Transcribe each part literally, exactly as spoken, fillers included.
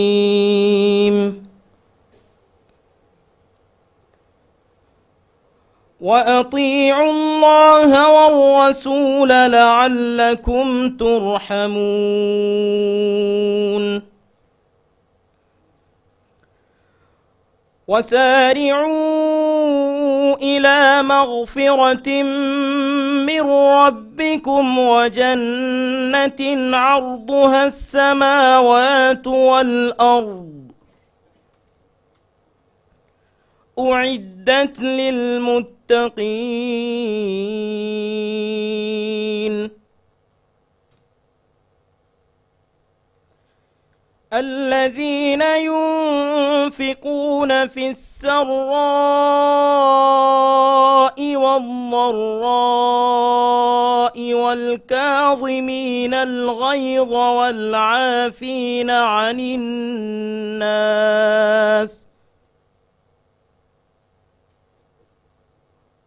الرحيم. وأطيعوا الله والرسول لعلكم ترحمون. وسارعوا إلى مغفرة من ربكم وجنة عرضها السماوات والأرض أعدت للمتقين الذين ينفقون في السراء والضراء والكاظمين الغيظ والعافين عن الناس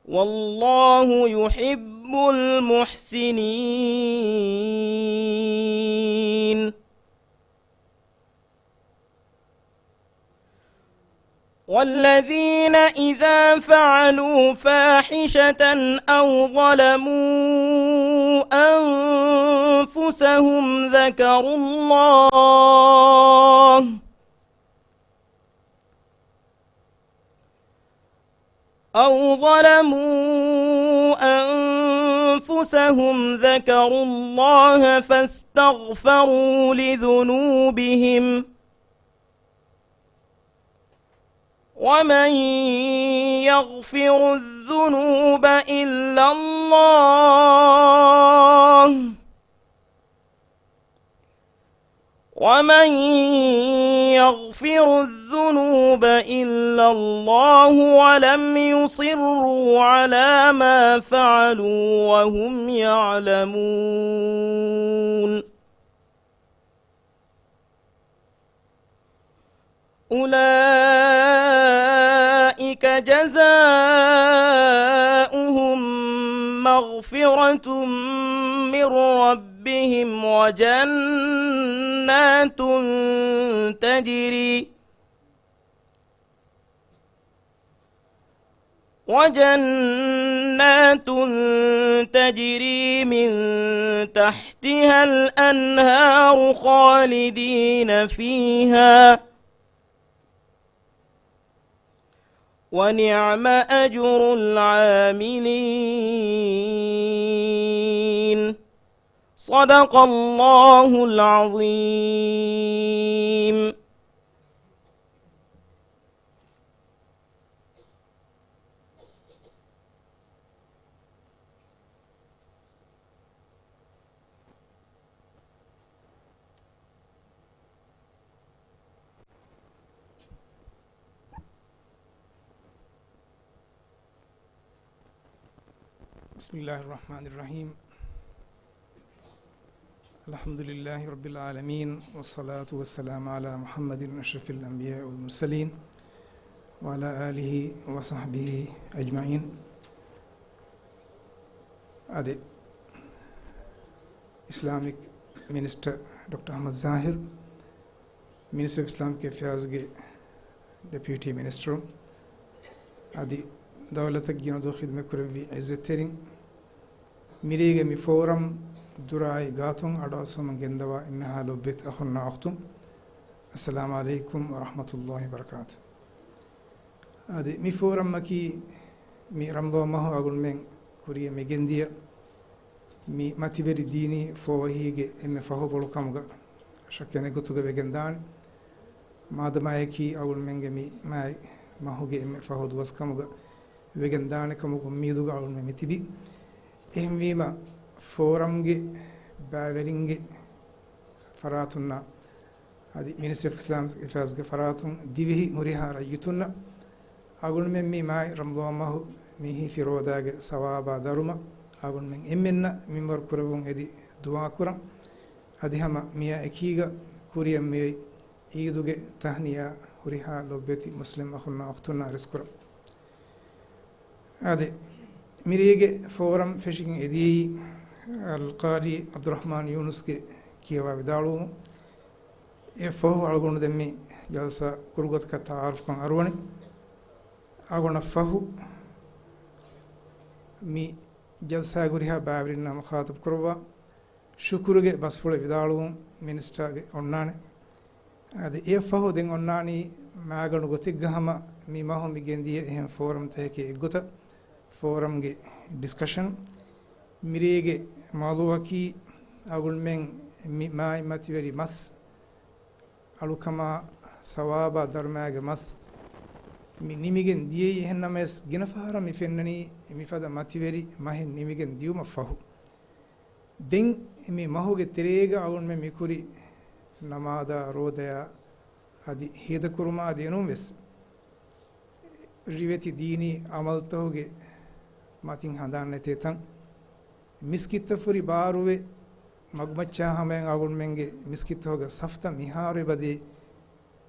والله يحب المحسنين. والذين إذا فعلوا فاحشة أو ظلموا أنفسهم ذكروا الله أو ظلموا أنفسهم ذكروا الله فاستغفروا لذنوبهم ومن يغفر الذنوب إلا الله ومن يغفر الذنوب إلا الله ولم يصروا على ما فعلوا وهم يعلمون. أولئك جزاؤهم مغفرة من ربهم وجنات تجري وجنات تجري من تحتها الأنهار خالدين فيها ونعم أجر العاملين. صدق الله العظيم. بسم الله الرحمن الرحيم. الحمد لله رب العالمين، والصلاة والسلام على محمد أشرف الأنبياء والمرسلين، وعلى آله وصحبه أجمعين. އާދެ، އިސްލާމިކް މިނިސްޓަރ ޑޮކްޓަރ އަޙްމަދު ޒާހިރު، މިނިސްޓްރީ އޮފް އިސްލާމިކް އެފެއާޒްގެ ޑެޕިއުޓީ މިނިސްޓަރު، އަދި ދައުލަތަށް ގިނަ ދުވަހު ޚިދުމަތްކުރެއްވި އިއްޒަތްތެރިން، މިރޭގެ މި ފޯރަމް ދުރާއި ގާތުން އަޑުއައްސުމަށް ގެންދަވާ އެންމެހާ ލޮބުވެތި އަޚުންނާ އުޚްތުން، އައްސަލާމު ޢަލައިކުމް ވަރަޙްމަތުﷲި ވަބަރަކާތު. އަދި މި ފޯރަމަކީ މި ރަމަޟާން މަހު އަޅުގަނޑުމެން ކުރިއަށް މިގެންދިޔަ މި މަތިވެރި ދީނީ ފޯވަހީގެ އެންމެ ފަހުބޮޅު ކަމުގަ ޝައްކެއް ނެތް ގޮތުގަ ވެގެންދާނެ. މާދަމާއެކީ އަޅުގަނޑުމެންގެ މި މާތް މަހުގެ އެންމެ ފަހު ދުވަސް ކަމުގަ ވެގެންދާނެ ކަމުގެ އުއްމީދުގަ އަޅުގަނޑުމެން މިތިބީ. އެހެންވީމަ، ފޯރަމްގެ ބައިވެރިންގެ ފަރާތުންނާ އަދި މިނިސްޓްރީ އޮފް އިސްލާމިކް އެފެއާޒްގެ ފަރާތުން ދިވެހި ހުރިހާ ރައްޔިތުންނަށް އަޅުގަނޑުމެން މި މާތް ރަމަޟާން މަހު މި ހިފި ރޯދާގެ ސަވާބާ ދަރުމަ އަޅުގަނޑުމެން އެންމެންނަށް މިންވަރު ކުރެއްވުން އެދި ދުޢާ ކުރަން. އަދި ހަމަ މިއާ އެކީގަ ކުރިއަށް މިއޮތް ޢީދުގެ ތަހްނިޔާ ހުރިހާ ލޮބުވެތި މުސްލިމް އަޚުންނާ އުޚްތުންނާ އަރިސްކުރަން. އާދެ، މިރޭގެ ފޯރަމް ފެށިގެން އެދިޔައީ އަލްޤާޟީ ޢަބްދުއްރަޙްމާން ޔޫނުސްގެ ކިޔަވާ ވިދާޅުވުމުން، އެ ފަހު އަޅުގަނޑު ދެން މި ޖަލްސާ ކުރުގޮތަކަށް ތަޢާރަފްކަން އަރުވަނީ. އަޅުގަނޑަށް ފަހު މި ޖަލްސާގެ ހުރިހާ ބައިވެރިންނާ މުޚާޠަބު ކުރައްވާ ޝުކުރުގެ ބަސްފުޅެއް ވިދާޅުވުން މިނިސްޓާގެ އޮންނާނެ. އަދި އެ ފަހު ދެން އޮންނާނީ މާގަނޑު ގޮތެއްގަ ހަމަ މި މަހު މި ގެންދިޔަ އެހެން ފޯރަމްތަކެކޭ އެއްގޮތަށް ފޯރަމްގެ ޑިސްކަޝަން. މިރޭގެ މައުޟޫޢަކީ އަޅުގަނޑުމެން މި މާތް މަތިވެރި މަސް، އަޅުކަމާ ސަވާބާ ދަރުމައިގެ މަސް މި ނިމިގެން ދިޔައީ. އެހެންނަމަވެސް ގިނަ ފަހަރަށް މި ފެންނަނީ މިފަދަ މަތިވެރި މަހެއް ނިމިގެން ދިޔުމަށް ފަހު. ދެން މި މަހުގެ ތެރޭގަ އަޅުގަނޑުމެން މިކުރި ނަމާދާ، ރޯދަޔާ އަދި ހޭދަކުރުމާ އަދި އެނޫންވެސް ރިވެތި ދީނީ ޢަމަލުތަކުގެ މަތިން ހަނދާން ނެތޭ ތަން. މިސްކިތްތައް ފުރި ބާރުވެ، މަގުމައްޗާ ހަމަޔަށް އަޅުގަނޑުމެންގެ މިސްކިތްތަކުގަ ސަފްތައް މިހާރު އެބަދޭ.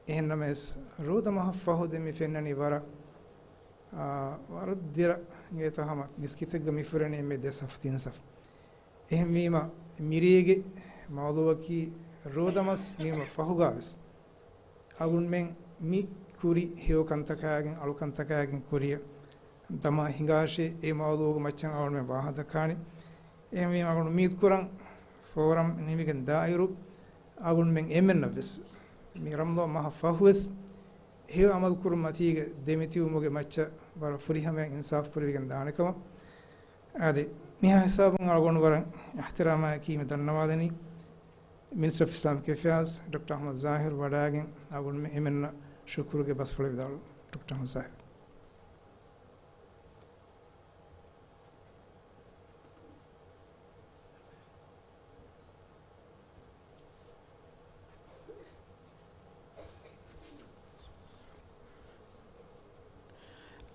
އެހެންނަމަވެސް، ރޯދަ މަހަށް ފަހު ދެން މި ފެންނަނީ ވަރަށް، އާ، ވަރަށް ދެރަ އިނގޭތޯ ހަމަ މިސްކިތެއްގަ މި ފުރެނީ އެންމެ ދެ ސަފް ތިން ސަފް. އެހެންވީމަ، މިރޭގެ މައުޟޫޢަކީ ރޯދަ މަސް ވީމަ ފަހުގާވެސް އަޅުގަނޑުމެން މި ކުރި ހެޔޮ ކަންތަކާގެން، އަޅު ކަންތަކާގެން ކުރިއަށް ދަމާ ހިނގާށޭ، އެ މައުޟޫޢުގެ މައްޗަށް އަޅުގަނޑުމެން ވާހަކަ ދައްކާނީ. އެހެންވީމަ، އަޅުގަނޑު އުއްމީދު ކުރަން ފޯރަމް ނިމިގެން ދާއިރު އަޅުގަނޑުމެން އެންމެންނަށްވެސް މި ރަމަޟާން މަހަށް ފަހުވެސް ހެޔޮ ޢަމަލު ކުރުން މަތީގަ ދެމިތިބުމުގެ މައްޗަށް ވަރަށް ފުރިހަމައިން އިންސާފު ކުރެވިގެން ދާނެ ކަމަށް. އާދެ، މިހާ ހިސާބުން އަޅުގަނޑު ވަރަށް އިޙްތިރާމާއެކީ މި ދަންނަވާލަނީ މިނިސްޓަރ އޮފް އިސްލާމިކް އެފެއާޒް ޑޮކްޓަރ އަޙްމަދު ޒާހިރު ވަޑައިގެން އަޅުގަނޑުމެން އެމެންނަށް ޝުކުރުގެ ބަސްފުޅެއް ވިދާޅުވަން. ޑޮކްޓަރ އަޙްމަދު ޒާހިރު.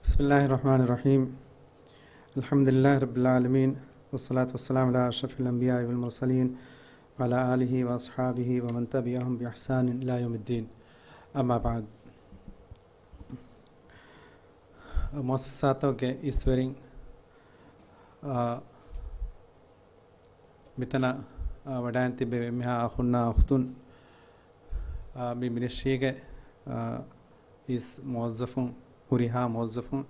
بسم الله الرحمن الرحيم. الحمد لله رب العالمين، والصلاة والسلام على أشرف الأنبياء والمرسلين، وعلى آله وأصحابه ومن تبعهم بإحسان إلى يوم الدين. أما بعد. މުއައްސަސާތަކުގެ އިސްވެރިން، އާ، މިތަނަށް، އާ، ވަޑައިގެން ތިއްބެވި އެންމެހާ އަޚުންނާ އުޚްތުން، އާ، މި މިނިސްޓްރީގެ، އާ، އިސް މުވައްޒަފުން، ހުރިހާ މުވައްޒަފުން،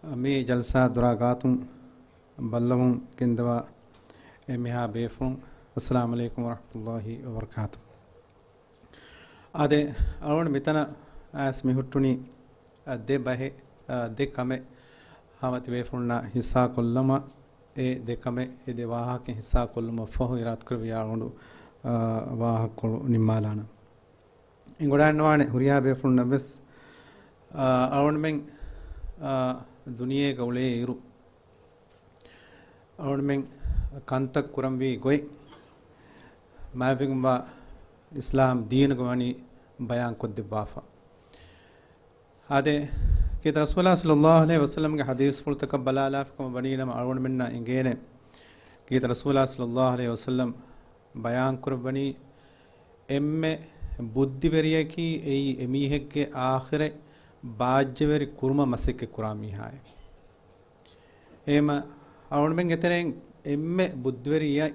އާ، މި ޖަލްސާ ދޮރާ ގާތުން ބައްލަވަމުން ގެންދަވާ އެންމެހާ ބޭފުޅުން، އައްސަލާމު ޢަލައިކުމް ވަރަޙްމަތުﷲި ވަބަރަކާތުހު. އާދެ، އަޅުގަނޑު މިތަނަށް އައިސް މި ހުއްޓުނީ، އަ، ދެ ބަހެއް، އަ، ދެ ކަމެއް ހަމަ ތިބޭފުޅުންނާ ހިއްސާ ކޮށްލަމާ، އެ ދެ ކަމެއް، އެ ދެ ވާހަކަ ހިއްސާ ކޮށްލުމަށް ފަހު އިރާދަކުރެއްވިޔާ އަޅުގަނޑު، އަ، ވާހަކަކޮޅު ނިންމާލާނަން. އެނގިވަޑައިގަންނަވާނެ ހުރިހާ ބޭފުޅުންނަށް ވެސް، އަ، އަޅުގަނޑުމެން، އަ، ދުނިޔޭގަ އުޅޭ އިރު، އަޅުގަނޑުމެން ކަންތައް ކުރަންވީ ގޮތް މާތްވެގެންވާ އިސްލާމް ދީނުގަ ވަނީ ބަޔާން ކޮށްދެއްވާފަ. އާދެ، ކީރިތި ރަސޫލާ ޞައްލައްލާހު ޢަލައިހި ވަސައްލަމްގެ ޙަދީޘްފުޅުތަކަށް ބަލާލާފަ ކަމަށް ވަނީ ނަމަ، އަޅުގަނޑުމެންނަށް އެނގޭނެ، ކީރިތި ރަސޫލާ ޞައްލައްލާހު ޢަލައިހި ވަސައްލަމް ބަޔާން ކުރައްވަނީ، އެންމެ ބުއްދިވެރިޔަކީ އެއީ އެމީހެއްގެ އާޚިރަތް ބާއްޖަވެރި ކުރުމަށް މަސައްކަތް ކުރާ މީހާއޭ. އެހެންމަ އަޅުގަނޑުމެންގެ ތެރެއިން އެންމެ ބުއްދިވެރިޔާ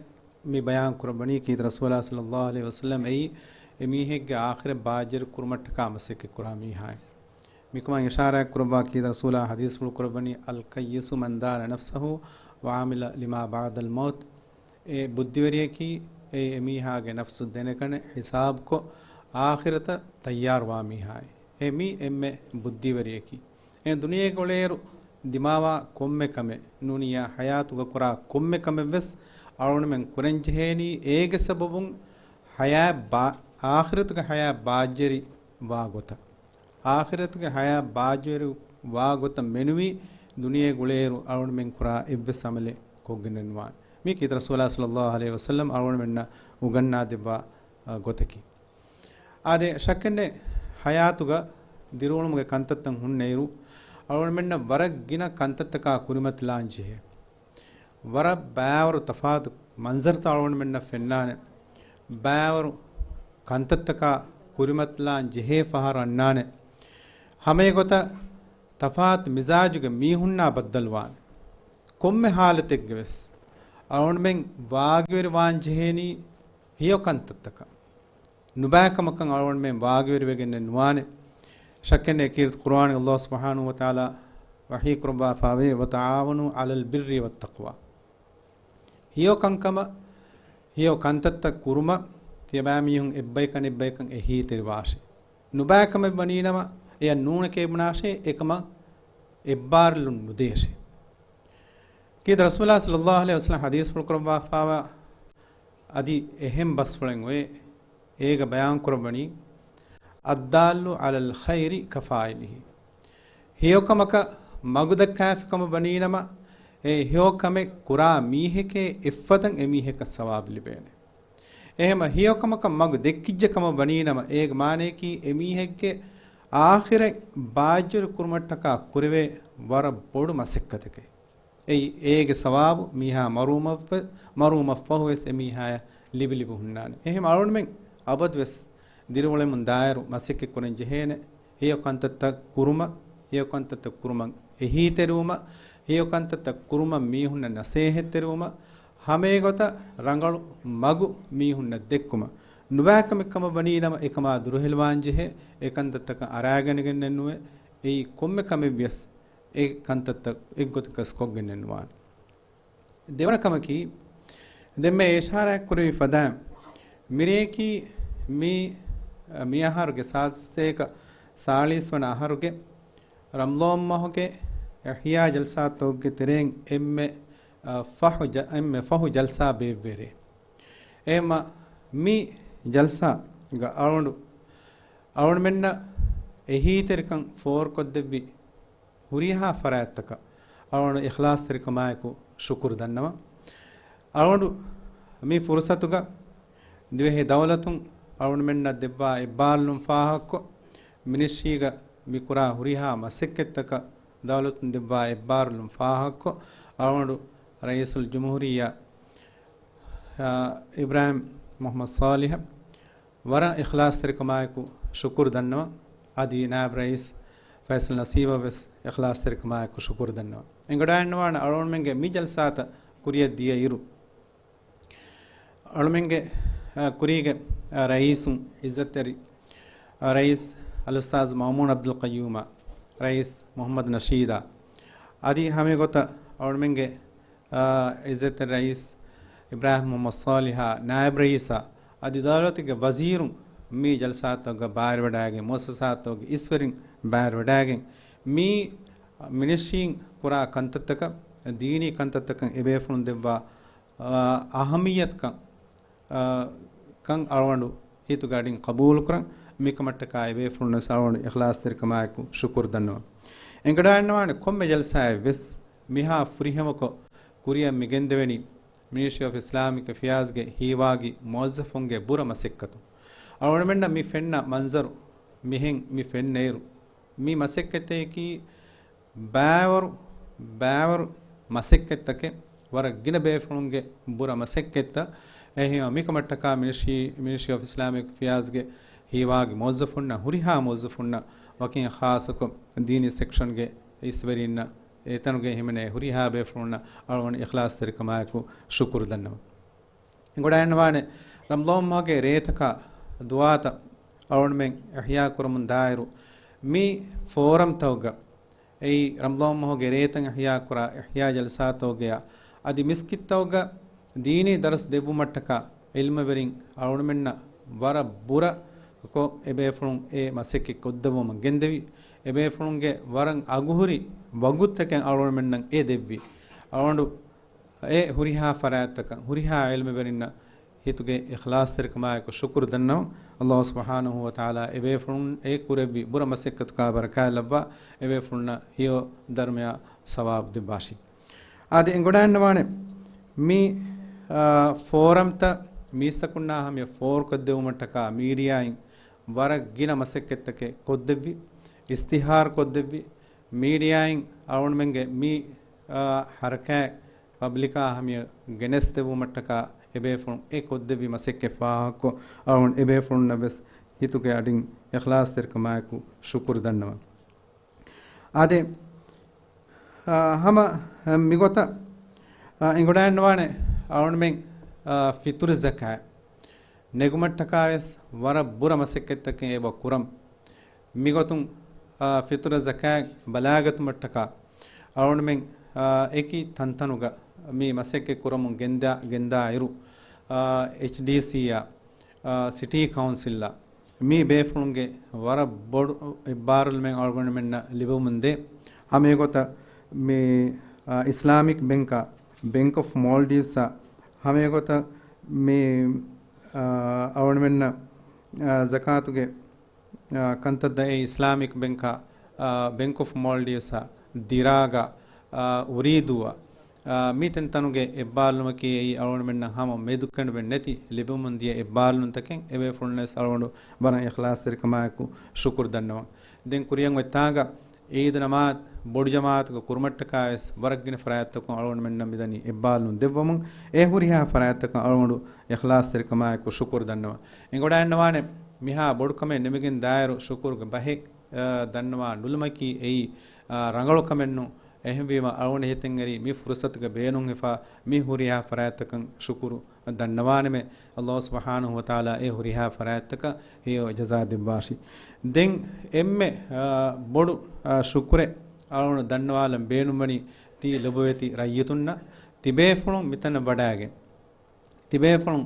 މި ބަޔާން ކުރައްވަނީ ކީރިތި ރަސޫލާ ޞައްލައްލާހު ޢަލައިހި ވަސައްލަމް އެއީ އެމީހެއްގެ އާޚިރަތް ބާއްޖަވެރި ކުރުމަށްޓަކާ މަސައްކަތް ކުރާ މީހާއޭ. މިކަމަށް އިޝާރާތް ކުރައްވާ ކީރިތި ރަސޫލާ ޙަދީޘްފުޅު ކުރައްވަނީ، الكيس من دان نفسه وعمل لما بعد الموت. އެ ބުއްދިވެރިޔަކީ އެ އެމީހާގެ ނަފްސު ދެނެގަނެ ޙިސާބުކޮށް، އާޚިރަތަށް ތައްޔާރުވާ މީހާއޭ. އެ މީ އެންމެ ބުއްދީވެރިޔަކީ. އެ ދުނިޔޭގަ އުޅޭއިރު ދިމާވާ ކޮންމެ ކަމެއް، ނޫނިއްޔާ ޙަޔާތުގަ ކުރާ ކޮންމެ ކަމެއްވެސް އަޅުގަނޑުމެން ކުރަންޖެހޭނީ އޭގެ ސަބަބުން ޙަޔާތް ބާ-، އާޚިރަތުގެ ޙަޔާތް ބާއްޖަވެރި ވާ ގޮތަށް. އާޚިރަތުގެ ޙަޔާތް ބާއްޖަވެރި ވާ ގޮތަށް މެނުވީ ދުނިޔޭގަ އުޅޭއިރު އަޅުގަނޑުމެން ކުރާ އެއްވެސް ޢަމަލެއް ކޮށްގެންނެއްނުވާނެ. މީ ކީރިތި ރަސޫލާ ޞައްލައްލާހު ޢަލައިހި ވަސައްލަމް އަޅުގަނޑުމެންނަށް އުގަންނާދެއްވާ، އަ، ގޮތަކީ. އާދެ، ޝައްކެއްނެތް، ޙަޔާތުގަ ދިރިއުޅުމުގެ ކަންތައްތައް ހުންނައިރު، އަޅުގަނޑުމެންނަށް ވަރަށް ގިނަ ކަންތައްތަކާ ކުރިމަތިލާން ޖެހޭ. ވަރަށް ބައިވަރު ތަފާތު މަންޒަރުތައް އަޅުގަނޑުމެންނަށް ފެންނާނެ. ބައިވަރު ކަންތައްތަކާ ކުރިމަތިލާން ޖެހޭ ފަހަރު އަންނާނެ. ހަމައެގޮތަށް ތަފާތު މިޒާޖުގެ މީހުންނާ ބައްދަލުވާނެ. ކޮންމެ ޙާލަތެއްގަވެސް އަޅުގަނޑުމެން ވާގިވެރިވާން ޖެހޭނީ ހެޔޮ ކަންތައްތަކަށް. ނުބައިކަމަކަށް އަޅުގަނޑުމެން ވާގިވެރިވެގެންނެއް ނުވާނެ. ޝައްކެއް ނެތް، ކީރިތި ޤުރުއާނުގެ ﷲ ސުބްޙާނަހޫ ވަތަޢާލާ ވަޙީ ކުރައްވާފައިވޭ، "وتعاونوا على البر والتقوى." ހެޔޮ ކަންކަމަށް، ހެޔޮ ކަންތައްތައް ކުރުމަށް ތިޔަބައިމީހުން އެއްބައިކަން އެއްބައިކަން އެހީތެރިވާށޭ. ނުބައިކަމެއް ވަނީނަމަ، އެޔަށް ނޫނެކޭ ބުނާށޭ، އެކަމަށް އެއްބާރުލުން ނުދޭށޭ. ކީރިތި ރަސޫލާ ޞައްލައްލާހު ޢަލައިހި ވަސައްލަމަ ޙަދީޘްފުޅު ކުރައްވާފައިވާ އަދި އެހެން ބަސްފުޅެއް އޮވޭ، އޭގަ ބަޔާން ކުރައްވަނީ، "الدال على الخير كفاعله." ހެޔޮކަމަކަށް މަގުދައްކާފިކަމަށް ވަނީނަމަ، އެ ހެޔޮކަމެއް ކުރާ މީހެކޭ އެއްފަދަން އެމީހަކަށް ސަވާބު ލިބޭނެ. އެހެމަ ހެޔޮކަމަކަށް މަގު ދެއްކިއްޖެ ކަމަށް ވަނީނަމަ، އޭގެ މާނަޔަކީ އެމީހެއްގެ އާޚިރަތް ބާއްޖަވެރި ކުރުމަށްޓަކާ ކުރެވޭ ވަރަށް ބޮޑު މަސައްކަތެކޭ. އެއީ އޭގެ ސަވާބު މީހާ މަރުވުމަށްފަ-، މަރުވުމަށްފަހުވެސް އެމީހާޔަށް ލިބި ލިބި ހުންނާނެ. އެހެން އަޅުގަނޑުމެން އަބަދުވެސް ދިރިއުޅެމުން ދާއިރު މަސައްކަތް ކުރަން ޖެހޭނެ. ހެޔޮ ކަންތައްތައް ކުރުމަށް، ހެޔޮ ކަންތައްތައް ކުރުމަށް އެހީތެރިވުމަށް، ހެޔޮ ކަންތައްތައް ކުރުމަށް މީހުންނަށް ނަސޭހަތްތެރިވުމަށް، ހަމައެގޮތަށް ރަނގަޅު މަގު މީހުންނަށް ދެއްކުމަށް. ނުބައިކަމެއް ކަމަށް ވަނީނަމަ، އެކަމާ ދުރުހެލިވާން ޖެހޭ، އެ ކަންތައްތަކަށް އަރާގަނެގެންނެއް ނުވޭ. އެއީ ކޮންމެ ކަމެއްވިޔަސް އެ ކަންތައްތައް އެއްގޮތަކަސް ކޮށްގެންނެއް ނުވާނެ. ދެވަނަ ކަމަކީ، ދެންމެ އިޝާރާތް ކުރެވި ފަދައިން، މިރޭކީ މި، މި އަހަރުގެ ސާދަސްތޭކަ ސާޅީސް ވަނަ އަހަރުގެ ރަމަޟާން މަހުގެ އިޙްޔާ ޖަލްސާތަކުގެ ތެރެއިން އެންމެ، އަ، ފަހު ޖަ-، އެންމެ ފަހު ޖަލްސާ ބޭއްވޭރޭ. އެހެމަ މި ޖަލްސާގަ އަޅުގަނޑު، އަޅުގަނޑުމެންނަށް އެހީތެރިކަން ފޯރުކޮށްދެއްވި ހުރިހާ ފަރާތްތަކަށް އަޅުގަނޑު އިޚްލާޞްތެރިކަމާއެކު ޝުކުރު ދަންނަވަން. އަޅުގަނޑު މި ފުރުޞަތުގަ ދިވެހި ދައުލަތުން އަޅުގަނޑުމެންނަށް ދެއްވާ އެއްބާރުލުން ފާހަގަކޮށް، މިނިސްޓްރީގަ މި ކުރާ ހުރިހާ މަސައްކަތްތަކަށް ދައުލަތުން ދެއްވާ އެއްބާރުލުން ފާހަގަކޮށް، އަޅުގަނޑު ރައީސުލްޖުމްހޫރިއްޔާ، އާ، އިބްރާހިމް މުޙައްމަދު ޞާލިޙަށް ވަރަށް އިޚްލާޞްތެރިކަމާއެކު ޝުކުރު ދަންނަވަން. އަދި ނާއިބް ރައީސް ފައިސަލް ނަސީބަށް ވެސް އިޚްލާޞްތެރިކަމާއެކު ޝުކުރު ދަންނަވަން. އެނގިވަޑައިގަންނަވާނެ އަޅުގަނޑުމެންގެ މި ޖަލްސާތައް ކުރިއަށް ދިޔަ އިރު، އަޅުމެންގެ، އަ، ކުރީގެ، އަ، ރައީސުން އިއްޒަތްތެރި، އަ، ރައީސް އަލްއުސްތާޛް މައުމޫން ޢަބްދުލް ޤައްޔޫމާ، ރައީސް މުޙައްމަދު ނަޝީދާ، އަދި ހަމައެގޮތަށް އަޅުމެންގެ، އަ، އިއްޒަތްތެރި ރައީސް އިބްރާހިމް މުޙައްމަދު ޞާލިޙާ، ނާއިބް ރައީސާ، އަދި ދައުލަތުގެ ވަޒީރުން މި ޖަލްސާތަކުގަ ބައިވެރިވެވަޑައިގެން، މުއައްސަސާތަކުގެ އިސްވެރިން ބައިވެރިވެވަޑައިގެން، މި މިނިސްޓްރީން ކުރާ ކަންތައްތަކަށް، ދީނީ ކަންތައްތަކަށް އެބޭފުޅުން ދެއްވާ އަ، އަހައްމިއްޔަތުކަން، އަ، ކަން އަޅުގަނޑު ހިތުގެ އަޑިން ޤަބޫލުކުރަން. މިކަމަށްޓަކާ އެބޭފުޅުންނަށް އަޅުގަނޑު އިޚްލާޞްތެރިކަމާއެކު ޝުކުރު ދަންނަވަން. އެނގިވަޑައިގަންނަވާނެ ކޮންމެ ޖަލްސާއެއްވެސް މިހާ ފުރިހަމަކޮށް ކުރިއަށް މިގެންދެވެނީ މިނިސްޓްރީ އޮފް އިސްލާމިކް އެފެއާޒްގެ ހީވާގި މުވައްޒަފުންގެ ބުރަ މަސައްކަތުން. އަޅުގަނޑުމެންނަށް މި ފެންނަ މަންޒަރު މިހެން މި ފެންނައިރު، މި މަސައްކަތަކީ ބައިވަރު، ބައިވަރު މަސައްކަތްތަކެއް، ވަރަށް ގިނަ ބޭފުޅުންގެ ބުރަ މަސައްކަތްތައް. އެހެންވެ، މިކަމަށްޓަކާ މިނިސްޓްރީ، މިނިސްޓްރީ އޮފް އިސްލާމިކް އެފެއާޒްގެ ހީވާގި މުވައްޒަފުންނަށް، ހުރިހާ މުވައްޒަފުންނަށް، ވަކިން ޚާއްޞަކޮށް ދީނީ ސެކްޝަންގެ އިސްވެރިންނަށް، އެތަނުގެ ހިމެނޭ ހުރިހާ ބޭފުޅުންނަށް އަޅުގަނޑު އިޚްލާޞްތެރިކަމާއެކު ޝުކުރު ދަންނަވަން. އެނގިވަޑައިގަންނަވާނެ، ރަމަޟާން މަހުގެ ރޭތަކާ ދުވާތައް އަޅުގަނޑުމެން އިޙްޔާ ކުރަމުން ދާއިރު، މި ފޯރަމްތަކުގަ، އެއީ ރަމަޟާން މަހުގެ ރޭތައް އިޙްޔާ ކުރާ އިޙްޔާ ޖަލްސާތަކުގަޔާ، އަދި މިސްކިތްތަކުގަ ދީނީ ދަރުސް ދެއްވުމަށްޓަކާ ޢިލްމުވެރިން އަޅުގަނޑުމެންނަށް ވަރަށް ބުރަކޮށް އެބޭފުޅުން އެ މަސައްކަތް ކޮށްދެއްވަމުން ގެންދެވި. އެބޭފުޅުންގެ ވަރަށް އަގުހުރި ވަގުތުތަކެއް އަޅުގަނޑުމެންނަށް އެ ދެއްވި. އަޅުގަނޑު އެ ހުރިހާ ފަރާތްތަކަށް، ހުރިހާ ޢިލްމުވެރިންނަށް ހިތުގެ އިޚްލާޞްތެރިކަމާއެކު ޝުކުރު ދަންނަވަން. ﷲ ސުބްޙާނަހޫ ވަތަޢާލާ އެބޭފުޅުން އެ ކުރެއްވި ބުރަ މަސައްކަތުގަ ބަރަކާތް ލައްވާ، އެބޭފުޅުންނަށް ހެޔޮ ދަރުމަޔާ ސަވާބު ދެއްވާށި. އާދެ، އެނގިވަޑައިގަންނަވާނެ، މި، އާ، ފޯރަމްތައް މީސްތަކުންނާ ހަމަޔަށް ފޯރުކޮށްދެއްވުމަށްޓަކާ މީޑިއާއިން ވަރަށް ގިނަ މަސައްކަތްތަކެއް ކޮށްދެއްވި، އިޝްތިހާރު ކޮށްދެއްވި، މީޑިއާއިން އަޅުގަނޑުމެންގެ މި، އާ، ހަރަކާތް ޕަބްލިކާ ހަމަޔަށް ގެނެސްދެއްވުމަށްޓަކާ އެބޭފުޅުން އެ ކޮށްދެއްވި މަސައްކަތް ފާހަގަކޮށް، އަޅުގަނޑު އެބޭފުޅުންނަށް ވެސް ހިތުގެ އަޑިން އިޚްލާޞްތެރިކަމާއެކު ޝުކުރު ދަންނަވަން. އާދެ، އާ، ހަމަ، އާ، މިގޮތަށް، އާ، އެނގިވަޑައިގަންނަވާނެ އަޅުގަނޑުމެން، އާ، ފިތުރު ޒަކާތް ނެގުމަށްޓަކާވެސް ވަރަށް ބުރަ މަސައްކަތްތަކެއް އެބަ ކުރަން. މިގޮތުން، އާ، ފިތުރަ ޒަކާތް ބަލާގަތުމަށްޓަކާ އަޅުގަނޑުމެން، އާ، އެކި ތަންތަނުގަ މި މަސައްކަތް ކުރަމުން ގެންދާ، ގެންދާ އިރު، އާ، އެޗްޑީސީއާ، އާ، ސިޓީ ކައުންސިލްއާ މި ބޭފުޅުންގެ ވަރަށް ބޮޑު އެއްބާރުލުމެއް އަޅުގަނޑުމެންނަށް ލިބެމުންދޭ. ހަމައެގޮތަށް މި، އާ، އިސްލާމިކް ބެންކާ، ބެންކް އޮފް މޯލްޑިވްސްއާ، ހަމައެގޮތަށް މި، އާ، އަޅުގަނޑުމެންނަށް، އާ، ޒަކާތުގެ، އާ، ކަންތައް ދައި އިސްލާމިކް ބެންކާ، އާ، ބެންކް އޮފް މޯލްޑިވްސްއާ، ދިރާގާ، އާ، އުރީދޫއާ، އާ، މި ތަންތަނުގެ އެއްބާރުލުމަކީ އެއީ އަޅުގަނޑުމެންނަށް ހަމަ މެދުކެނޑުމެއް ނެތި ލިބެމުން ދިޔަ އެއްބާރުލުންތަކެއް. އެބޭފުޅުންނަށް ވެސް އަޅުގަނޑު ވަރަށް އިޚްލާޞްތެރިކަމާއެކު ޝުކުރު ދަންނަވަން. ދެން ކުރިއަށް އޮތް ތާގަ އީދު ނަމާދު ބޮޑު ޖަމާޢަތުގަ ކުރުމަށްޓަކާ ވެސް ވަރަށް ގިނަ ފަރާތްތަކުން އަޅުގަނޑުމެންނަށް މިދަނީ އެއްބާރުލުން ދެއްވަމުން، އެ ހުރިހާ ފަރާތްތަކަށް އަޅުގަނޑު އިޚްލާޞްތެރިކަމާއެކު ޝުކުރު ދަންނަވަން. އެނގިވަޑައިގަންނަވާނެ މިހާ ބޮޑު ކަމެއް ނިމިގެން ދާއިރު ޝުކުރުގެ ބަހެއް، އާ، ދަންނަވާ ނުލުމަކީ އެއީ، އާ، ރަނގަޅު ކަމެއް ނޫން. އެހެންވީމަ އަޅުގަނޑު ހިތަށްއެރި މި ފުރުޞަތުގެ ބޭނުންވެފަ މި ހުރިހާ ފަރާތްތަކަށް ޝުކުރު ދަންނަވާނަމޭ. ﷲ ސުބްޙާނަހޫ ވަތަޢާލާ އެ ހުރިހާ ފަރާތްތަކަށް ހެޔޮ ޖަޒާ ދެއްވާށި. ދެން އެންމެ، އާ، ބޮޑު، އާ، ޝުކުރެއް އަޅުގަނޑު ދަންނަވާލަން ބޭނުންވަނީ ތި ލޮބުވެތި ރައްޔިތުންނަށް. ތިބޭފުޅުން މިތަނަށް ވަޑައިގެން، ތިބޭފުޅުން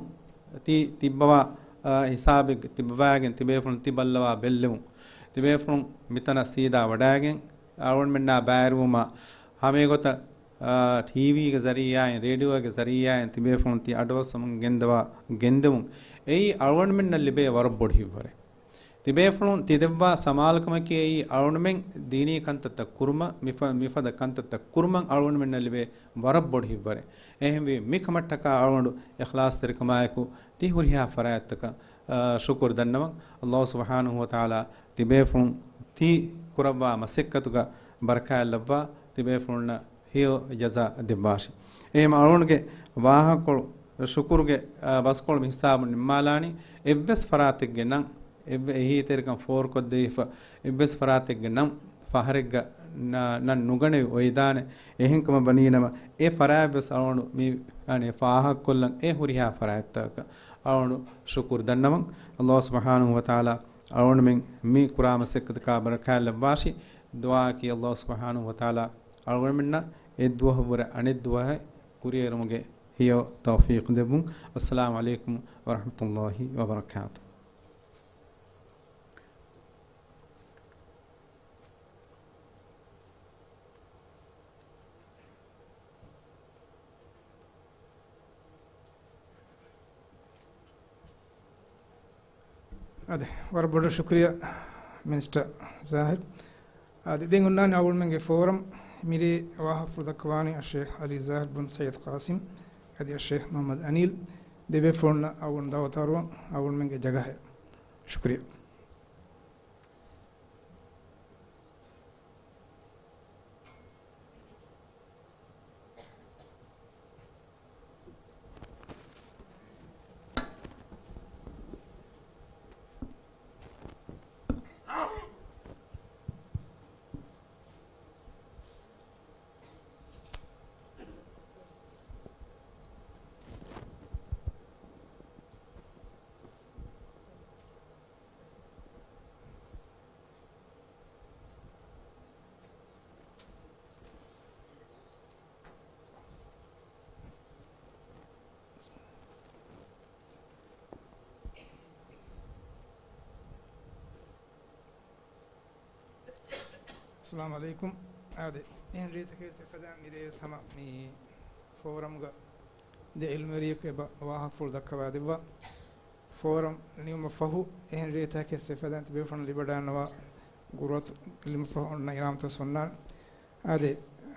ތި ތިއްބަވާ، އާ، ހިސާބެއްގެ ތިބަވާގެން، ތިބޭފުޅުން ތި ބައްލަވާ ބެއްލެވުން، ތިބޭފުޅުން މިތަނަށް ސީދާ ވަޑައިގެން، އަޅުގަނޑުމެންނާ ބައިވެރިވުމާ ހަމައެގޮތަށް، އާ، ޓީވީގެ ޒަރީއާއިން، ރޭޑިއޯގެ ޒަރީއާއިން ތިބޭފުޅުން ތި އަޑުއައްސަމުން ގެންދަވާ ގެންދެވުން އެއީ އަޅުގަނޑުމެންނަށް ލިބޭ ވަރަށް ބޮޑު ހިތްވަރެއް. ތިބޭފުޅުން ތި ދެއްވާ ސަމާލުކަމަކީ އެއީ އަޅުގަނޑުމެން ދީނީ ކަންތައްތައް ކުރުމަށް، މިފަ-، މިފަދަ ކަންތައްތައް ކުރުމަށް އަޅުގަނޑުމެންނަށް ލިބޭ ވަރަށް ބޮޑު ހިތްވަރެއް. އެހެންވީ، މިކަމަށްޓަކާ އަޅުގަނޑު އިޚްލާޞްތެރިކަމާއެކު ތި ހުރިހާ ފަރާތްތަކަށް، އާ، ޝުކުރު ދަންނަވަން. ﷲ ސުބްޙާނަހޫ ވަތަޢާލާ ތިބޭފުޅުން ތި ކުރައްވާ މަސައްކަތުގަ ބަރަކާތްލައްވާ، ތިބޭފުޅުންނަށް ހެޔޮ ޖަޒާ ދެއްވާށި. އެހެން އަޅުގަނޑުގެ ވާހަކަކޮޅު ޝުކުރުގެ، އާ، ބަސްކޮޅު މި ހިސާބުން ނިންމާލާނީ. އެއްވެސް ފަރާތެއްގެ ނަން، އެއްވެ-، އެހީތެރިކަން ފޯރުކޮށްދެވިފަ އެއްވެސް ފަރާތެއްގެ ނަން ފަހަރެއްގަ ނަ-، ނަން ނުގަނެވި އޮވެދާނެ. އެހެންކަމަށް ވަނީނަމަ، އެ ފަރާތްވެސް އަޅުގަނޑު މި، އަނެ، ފާހަގަކޮށްލަން އެ ހުރިހާ ފަރާތްތަކަށް އަޅުގަނޑު ޝުކުރު ދަންނަވަން. ﷲ ސުބްޙާނަހޫ ވަތަޢާލާ އަޅުގަނޑުމެން މި ކުރާ މަސައްކަތަކާ ބަރަކާތްލައްވާށި. ދުޢާއަކީ ﷲ ސުބްޙާނަހޫ ވަތަޢާލާ އަޅުގަނޑުމެންނަށް އެއްދުވަހަށްވުރެ އަނެއްދުވަހެއް ކުރިއެރުމުގެ ހެޔޮ ތައުފީޤު ދެއްވުން. އައްސަލާމު ޢަލައިކުމް ވަރަޙްމަތުﷲ ވަބަރަކާތުހު. އާދެ، ވަރަށް ބޮޑަށް ޝުކުރިއްޔާ މިނިސްޓަރ ޒާހިރު. އާދެ، ދެން އޮންނާނީ އަޅުގަނޑުމެންގެ ފޯރަމް. މިރޭ ވާހަކަފުޅު ދައްކަވާނީ އައްޝޭޚް ޢަލީ ޒާހިރު ބުން ސައްޔިދު ޤާސިމް އަދި އައްޝޭޚް މުޙައްމަދު އަނީލް. ދެބޭފުޅުންނަށް އަޅުގަނޑު ދަޢުވަތު އަރުވަން އަޅުގަނޑުމެންގެ ޖަގަހައަށް. ޝުކުރިއްޔާ. އައްސަލާމު ޢަލައިކުމް. އާދެ، އެހެން ރޭތަކެއް ވެސް އެފަދައިން މިރޭ ވެސް ހަމަ މި ފޯރަމްގަ ދެ ޢިލްމުވެރިޔަކު އެބަ ވާހަކަފުޅު ދައްކަވާ ދެއްވާ. ފޯރަމް ނިމުމަށް ފަހު، އެހެން ރޭތަކެއް ވެސް އެފަދައިން ތިބޭފުޅުން ލިބިވަޑައިގަންނަވާ ގުރުއަތު ލިބުމަށް ފަހު އޮންނަ އިނާމްތައް ވެސް އޮންނާނެ. އާދެ،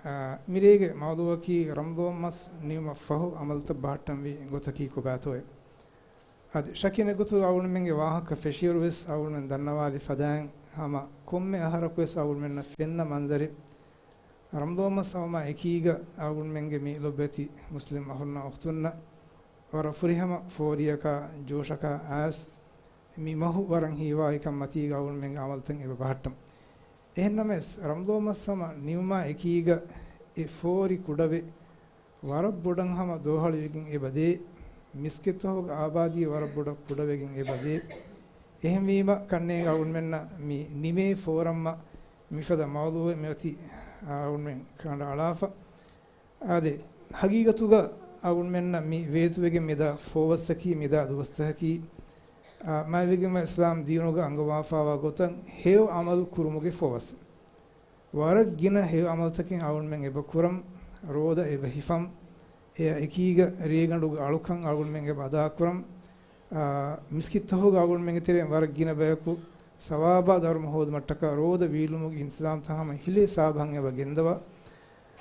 އާ، މިރޭގެ މައުޟޫޢަކީ ރަމަޟާން މަސް ނިމުމަށް ފަހު ޢަމަލުތައް ބަހައްޓަންވީ ގޮތަކީ ކޮބާތޯއޭ؟ އަދި ޝައްކެއް ނެތް ގޮތުގަ އަޅުގަނޑުމެންގެ ވާހަކަ ފެށިއިރު ވެސް އަޅުގަނޑުމެން ދަންނަވާލި ފަދައިން ހަމަ ކޮންމެ އަހަރަކު ވެސް އަޅުގަނޑުމެންނަށް ފެންނަ މަންޒަރެއް ރަމަޟާން މަސް އައުމާ އެކީގަ އަޅުގަނޑުމެންގެ މި ލޮބުވެތި މުސްލިމް އަޚުންނާ އުޚްތުންނަށް ވަރަށް ފުރިހަމަ ފޯރިއަކާ ޖޯޝަކާ އައިސް މި މަހު ވަރަށް ހީވާ އެކަން މަތީގަ އަޅުގަނޑުމެންގެ ޢަމަލުތައް އެބަ ބަހައްޓަން. އެހެންނަމަވެސް ރަމަޟާން މަސް ހަމަ ނިމުމާ އެކީގަ އެ ފޯރި ކުޑަވެ ވަރަށް ބޮޑަށް ހަމަ ދޯހަޅުވެގެން އެބަ ދޭ. މިސްކިތްތަކުގެ އާބާދީ ވަރަށް ބޮޑަށް ކުޑަވެގެން އެބަޖެހޭ. އެހެންވީމަ، ކަންނޭނގެ އަޅުގަނޑުމެންނަށް މި ނިމޭ ފޯރަމްއަށް މިފަދަ މައުޟޫޢެއް މިއޮތީ އަޅުގަނޑުމެން ކަނޑައަޅާފަ. އާދެ، ހަގީގަތުގަ އަޅުގަނޑުމެންނަށް މި ވޭތުވެގެން މިދާ ފޯވައްސަކީ، މިދާ ދުވަސްތަކަކީ، އާ، މާތްވެގެންވާ އިސްލާމް ދީނުގަ އަންގަވާފައިވާ ގޮތަށް ހެޔޮ ޢަމަލު ކުރުމުގެ ފޯވައްސެއް. ވަރަށް ގިނަ ހެޔޮ ޢަމަލުތަކެއް އަޅުގަނޑުމެން އެބަ ކުރަން، ރޯދަ އެބަ ހިފަން، އެއާ އެކީގަ ރޭގަނޑުގެ އަޅުކަން އަޅުގަނޑުމެން އެބަ އަދާކުރަން، އާ، މިސްކިތްތަކުގަ އަޅުގަނޑުމެންގެ ތެރެއިން ވަރަށް ގިނަ ބަޔަކު ސަވާބާ ދަރުމަ ހޯދުމަށްޓަކާ ރޯދަ ވީއްލުމުގެ އިންތިޒާމްތައް ހަމަ ހިލޭ ސާބަހަށް އެބަ ގެންދަވާ.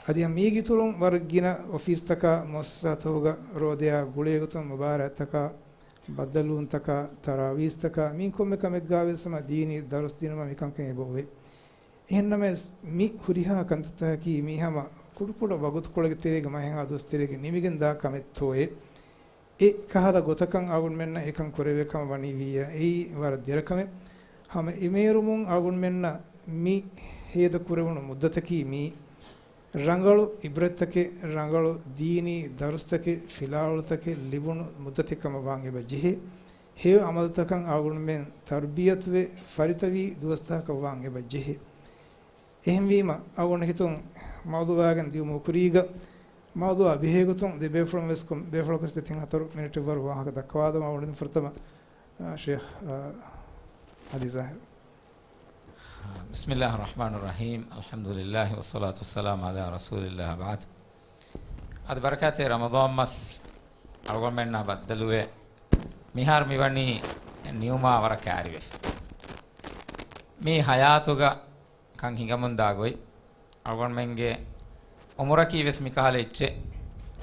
އަދި މީގެ އިތުރުން ވަރަށް ގިނަ އޮފީސްތަކާ މުއައްސަސާތަކުގަ ރޯދަޔާ ގުޅޭގޮތުން މުބާރާތްތަކާ، ބައްދަލުވުންތަކާ، ތަރާވީސްތަކާ، މި ކޮންމެ ކަމެއްގަވެސް ހަމަ ދީނީ ދަރުސް ދިނުމަށް މިކަންކަން އެބަ އޮވޭ. އެހެންނަމަވެސް، މި ހުރިހާ ކަންތައްތަކަކީ މީ ހަމަ ކުޑަކުޑަ ވަގުތުކޮޅެއްގެ ތެރޭގަ، މަހެއްހާ ދުވަސް ތެރޭގަ ނިމިގެން ދާ ކަމެއްތޯއޭ؟ އެ ކަހަލަ ގޮތަކަށް އަޅުގަނޑުމެންނަށް އެކަން ކުރެވޭ ކަމަށް ވަނީ ވިއްޔާ، އެއީ ވަރަށް ދެރަ ކަމެއް. ހަމަ އެމޭރުމުން އަޅުގަނޑުމެންނަށް މި ހޭދަ ކުރެވުނު މުއްދަތަކީ މީ ރަނގަޅު އިބްރަތްތަކެއް، ރަނގަޅު ދީނީ ދަރުސްތަކެއް، ފިލާވަޅުތަކެއް ލިބުނު މުއްދަތެއް ކަމަށް ވާން އެބަ ޖެހޭ. ހެޔޮ ޢަމަލުތަކަށް އަޅުގަނޑުމެން ތަރުބިޔަތުވެ ފަރިތަވި ދުވަސްތަކަކަށް ވާން އެބަ ޖެހޭ. އެހެންވީމަ، އަޅުގަނޑު ހިތުން މައުޟޫޢާގެން ދިޔުމުގެ ކުރީގަ، މައުޟޫޢާ ބެހޭގޮތުން ދެބޭފުޅުން ވެސް ކޮން ބޭފުޅަކު ވެސް ދެތިން ހަތަރު މިނެޓެއް ވަރު ވާހަކަ ދައްކަވާލަމާ. އަޅުގަނޑު ފުރަތަމަ، އާ، ޝޭޚް، އާ، އަލީ ޒާހިރު. بسم الله الرحمن الرحيم. الحمد لله والصلاة والسلام على رسول الله وبعد. އަދި ބަރަކާތެއް ރަމަޟާން މަސް އަޅުގަނޑުމެންނާ ބައްދަލުވެ، މިހާރު މިވަނީ ނިމުމާ ވަރަށް ކައިރިވެފަ. މި ޙަޔާތުގަ ކަން ހިނގަމުންދާ ގޮތް، އަޅުގަނޑުމެންގެ އުމުރަކީ ވެސް މިކަހަލަ އެއްޗެއް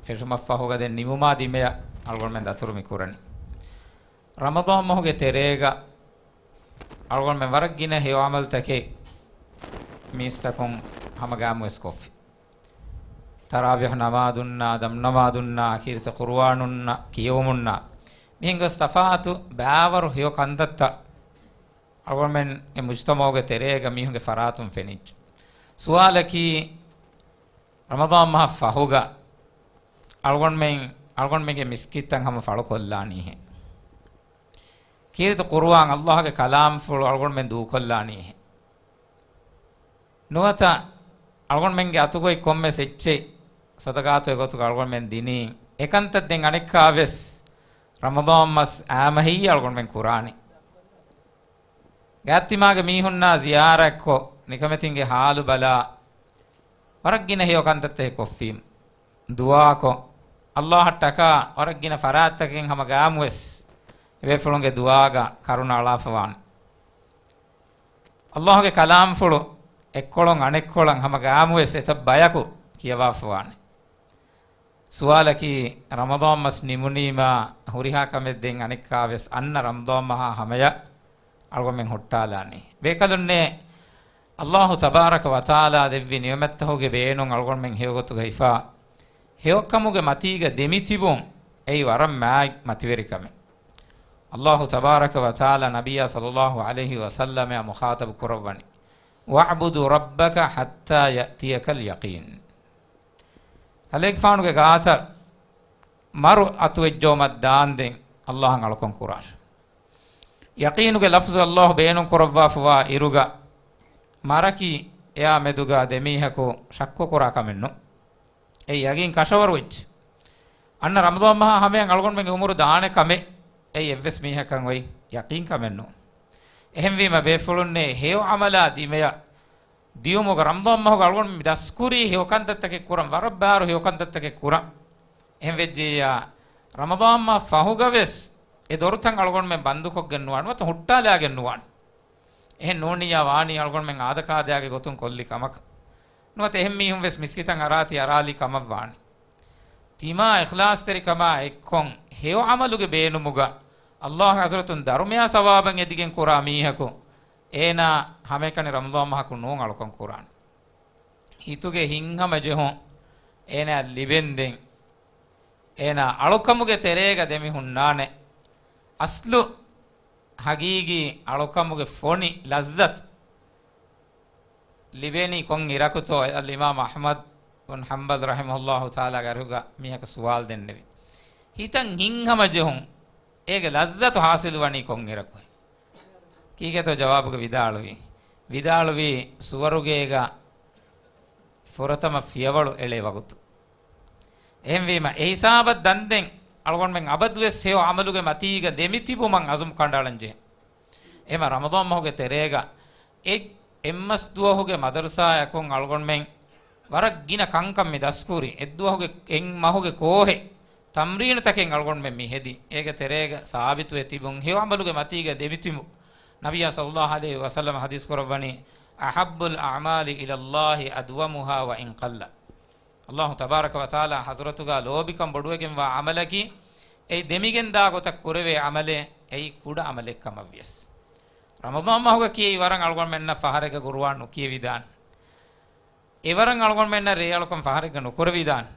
ފެށުމަށްފަހުގަ ދެން ނިމުމާ ދިމަޔަށް އަޅުގަނޑުމެން ދަތުރު މި ކުރަނީ. ރަމަޟާން މަހުގެ ތެރޭގަ އަޅުގަނޑުމެން ވަރަށް ގިނަ ހެޔޮ ޢަމަލުތަކެއް މީސްތަކުން ހަމަގައިމުވެސް ކޮށްފި. ތަރާވީޙު ނަމާދުންނާ، ދަމު ނަމާދުންނާ، ކީރިތި ޤުރުއާނުންނަށް ކިޔެވުމުންނާ، މިހެން ގޮސް ތަފާތު ބައިވަރު ހެޔޮ ކަންތައްތައް އަޅުގަނޑުމެންގެ މުޖްތަމަޢުގެ ތެރޭގަ މީހުންގެ ފަރާތުން ފެނިއްޖެ. ސުވާލަކީ، ރަމަޟާން މަހަށް ފަހުގަ އަޅުގަނޑުމެން، އަޅުގަނޑުމެންގެ މިސްކިތްތައް ހަމަ ފަޅުކޮށްލާނީހޭ؟ ކީރިތި ޤުރުއާން، ﷲ ގެ ކަލާމްފުޅު އަޅުގަނޑުމެން ދޫކޮށްލާނީހޭ؟ ނުވަތަ އަޅުގަނޑުމެންގެ އަތުގައި ކޮންމެސް އެއްޗެއް ޞަދަޤާތުގެ ގޮތުގަ އަޅުގަނޑުމެން ދިނީ، އެކަންތައް ދެން އަނެއްކާވެސް ރަމަޟާން މަސް އައިމަ ހެއްޔޭ އަޅުގަނޑުމެން ކުރާނީ؟ ގާތްތިމާގެ މީހުންނާ ޒިޔާރަތްކޮށް، ނިކަމެތިންގެ ހާލު ބަލާ، ވަރަށް ގިނަ ހެޔޮ ކަންތައްތަކެއް ކޮށްފީމު. ދުޢާކޮށް، ﷲ އަށްޓަކާ ވަރަށް ގިނަ ފަރާތްތަކެއް ހަމަ ގައިމުވެސް އެބޭފުޅުންގެ ދުޢާގަ ކަރުނަ އަޅާފަވާނެ. ﷲ ގެ ކަލާމްފުޅު އެއްކޮޅުން އަނެއްކޮޅަށް ހަމަ ގައިމުވެސް އެތައް ބަޔަކު ކިޔަވާފަވާނެ. ސުވާލަކީ، ރަމަޟާން މަސް ނިމުނީމާ ހުރިހާ ކަމެއް ދެން އަނެއްކާވެސް އަންނަ ރަމަޟާން މަހާ ހަމަޔަށް އަޅުގަނޑުމެން ހުއްޓާލާނީ. ބޭކަލުންނޭ، ﷲ ތަބާރަކަ ވަތަޢާލާ ދެއްވި ނިޢުމަތްތަކުގެ ބޭނުން އަޅުގަނޑުމެން ހެޔޮގޮތުގަ ހިފާ، ހެޔޮކަމުގެ މަތީގަ ދެމިތިބުން އެއީ ވަރަށް މާތް މަތިވެރިކަމެއް. ﷲ ތަބާރަކަ ވަތަޢާލާ ނަބިއްޔާ ޞައްލަﷲު ޢަލައިހި ވަސައްލަމައާ މުޚާޠަބު ކުރައްވަނީ، "وَاعْبُدْ رَبَّكَ حَتَّى يَأْتِيَكَ الْيَقِينُ." ކަލޭގެފާނުގެ ގާތަށް މަރު އަތުވެއްޖައުމަށް ދާންދެން ﷲ އަށް އަޅުކަން ކުރާށެވެ. ޔަޤީނުގެ ލަފްޒު ﷲ ބޭނުން ކުރައްވާފަވާ އިރުގަ، މަރަކީ އެއާ މެދުގަ ދެމީހަކު ޝައްކު ކުރާ ކަމެއް ނޫން. އެ ޔަގީން ކަށަވަރު ވެއްޖެ. އަންނަ ރަމަޟާން މަހާ ހަމަޔަށް އަޅުގަނޑުމެންގެ އުމުރު ދާނެ ކަމެއް އެއީ އެއްވެސް މީހަކަށް އޮތް ޔަޤީން ކަމެއް ނޫން. އެހެންވީމަ ބޭފުޅުންނޭ، ހެޔޮ ޢަމަލާ ދިމަޔަށް ދިޔުމުގަ ރަމަޟާން މަހުގަ އަޅުގަނޑު މި ދަސްކުރީ ހެޔޮ ކަންތައްތަކެއް ކުރަން، ވަރަށް ބާރު ހެޔޮ ކަންތައްތަކެއް ކުރަން. އެހެން ވެއްޖިއްޔާ، ރަމަޟާން މަހަށް ފަހުގަވެސް އެ ދޮރުތައް އަޅުގަނޑުމެން ބަންދުކޮށްގެން ނުވާނެ، ނުވަތަ ހުއްޓާލާގެން ނުވާނެ. އެހެން ނޫނިއްޔާ ވާނީ އަޅުގަނޑުމެން އާދަކާދަޔާގެ ގޮތުން ކޮށްލި ކަމަކަށް. ނުވަތަ އެހެން މީހުން ވެސް މިސްކިތަށް އަރާތީ އަރާލި ކަމަށް ވާނެ. ތިމާ އިޚްލާޞްތެރިކަމާ އެއްކޮށް، ހެޔޮ ޢަމަލުގެ ބޭނުމުގަ ﷲ ގެ ޙަޟްރަތުން ދަރުމަޔާ ސަވާބެއް އެދިގެން ކުރާ މީހަކު، އޭނާ ހަމައެކަނި ރަމަޟާން މަހަކު ނޫން އަޅުކަން ކުރާނެ. ހިތުގެ ހިތްހަމަޖެހުން އޭނާ ލިބެންދެން، އޭނާ އަޅުކަމުގެ ތެރޭގަ ދެމި ހުންނާނެ. އަސްލު ޙަޤީޤީ އަޅުކަމުގެ ފޮނި ލައްޒަތު ލިބޭނީ ކޮން އިރަކުތޯ؟ އަލްއިމާމް އަޙްމަދު ބިން ޙަންބަލް ރަޙިމަހުﷲ ތަޢާލާގެ އަރިހުގަ މީހަކަށް ސުވާލު ދެންނެވި. ހިތަށް ހިތްހަމަޖެހުން، އޭގެ ލައްޒަތު ހާސިލުވަނީ ކޮންއިރަކު؟ ކީކޭތޯ ޖަވާބުގަ ވިދާޅުވީ؟ ވިދާޅުވީ ސުވަރުގޭގަ ފުރަތަމަ ފިޔަވަޅު އެޅޭ ވަގުތު. އެހެންވީމަ، އެ ހިސާބަށް ދަންދެން އަޅުގަނޑުމެން އަބަދުވެސް ހެޔޮ އަމަލުގެ މަތީގަ ދެމިތިބުމަށް އަޒުމް ކަނޑައަޅަންޖެހޭ. އެމަ ރަމަޟާން މަހުގެ ތެރޭގަ އެއް، އެއްމަސް ދުވަހުގެ މަދަރުސާއަކުން އަޅުގަނޑުމެން ވަރަށް ގިނަ ކަންކަން މި ދަސްކުރި. އެއްދުވަހުގެ، އެއްމަހުގެ ކޯހެއް ތަމްރީނުތަކެއް އަޅުގަނޑުމެން މި ހެދި. އޭގެ ތެރޭގަ ސާބިތުވެ ތިބުން ހެޔޮ އަމަލުގެ މަތީގަ ދެމިތިބު. ނަބިއްޔާ ޞައްލައްލާހު ޢަލައިހި ވަސައްލަމަ ޙަދީޘް ކުރައްވަނީ، "أحب الأعمال إلى الله أدومها وإن قل." ﷲ ތަބާރަކަ ވަތަޢާލާ ޙަޟްރަތުގަ ލޯބިކަން ބޮޑުވެގެންވާ ޢަމަލަކީ، އެއީ ދެމިގެންދާ ގޮތަށް ކުރެވޭ ޢަމަލެއް، އެއީ ކުޑަ ޢަމަލެއް ކަމަށްވިޔަސް. ރަމަޟާން މަހުގަ ކިޔެވި ވަރަށް އަޅުގަނޑުމެންނަށް ފަހަރެއްގަ ޤުރުއާން ނުކިޔެވިދާނެ. އެވަރަށް އަޅުގަނޑުމެންނަށް ރޭއަޅުކަން ފަހަރެއްގަ ނުކުރެވިދާނެ.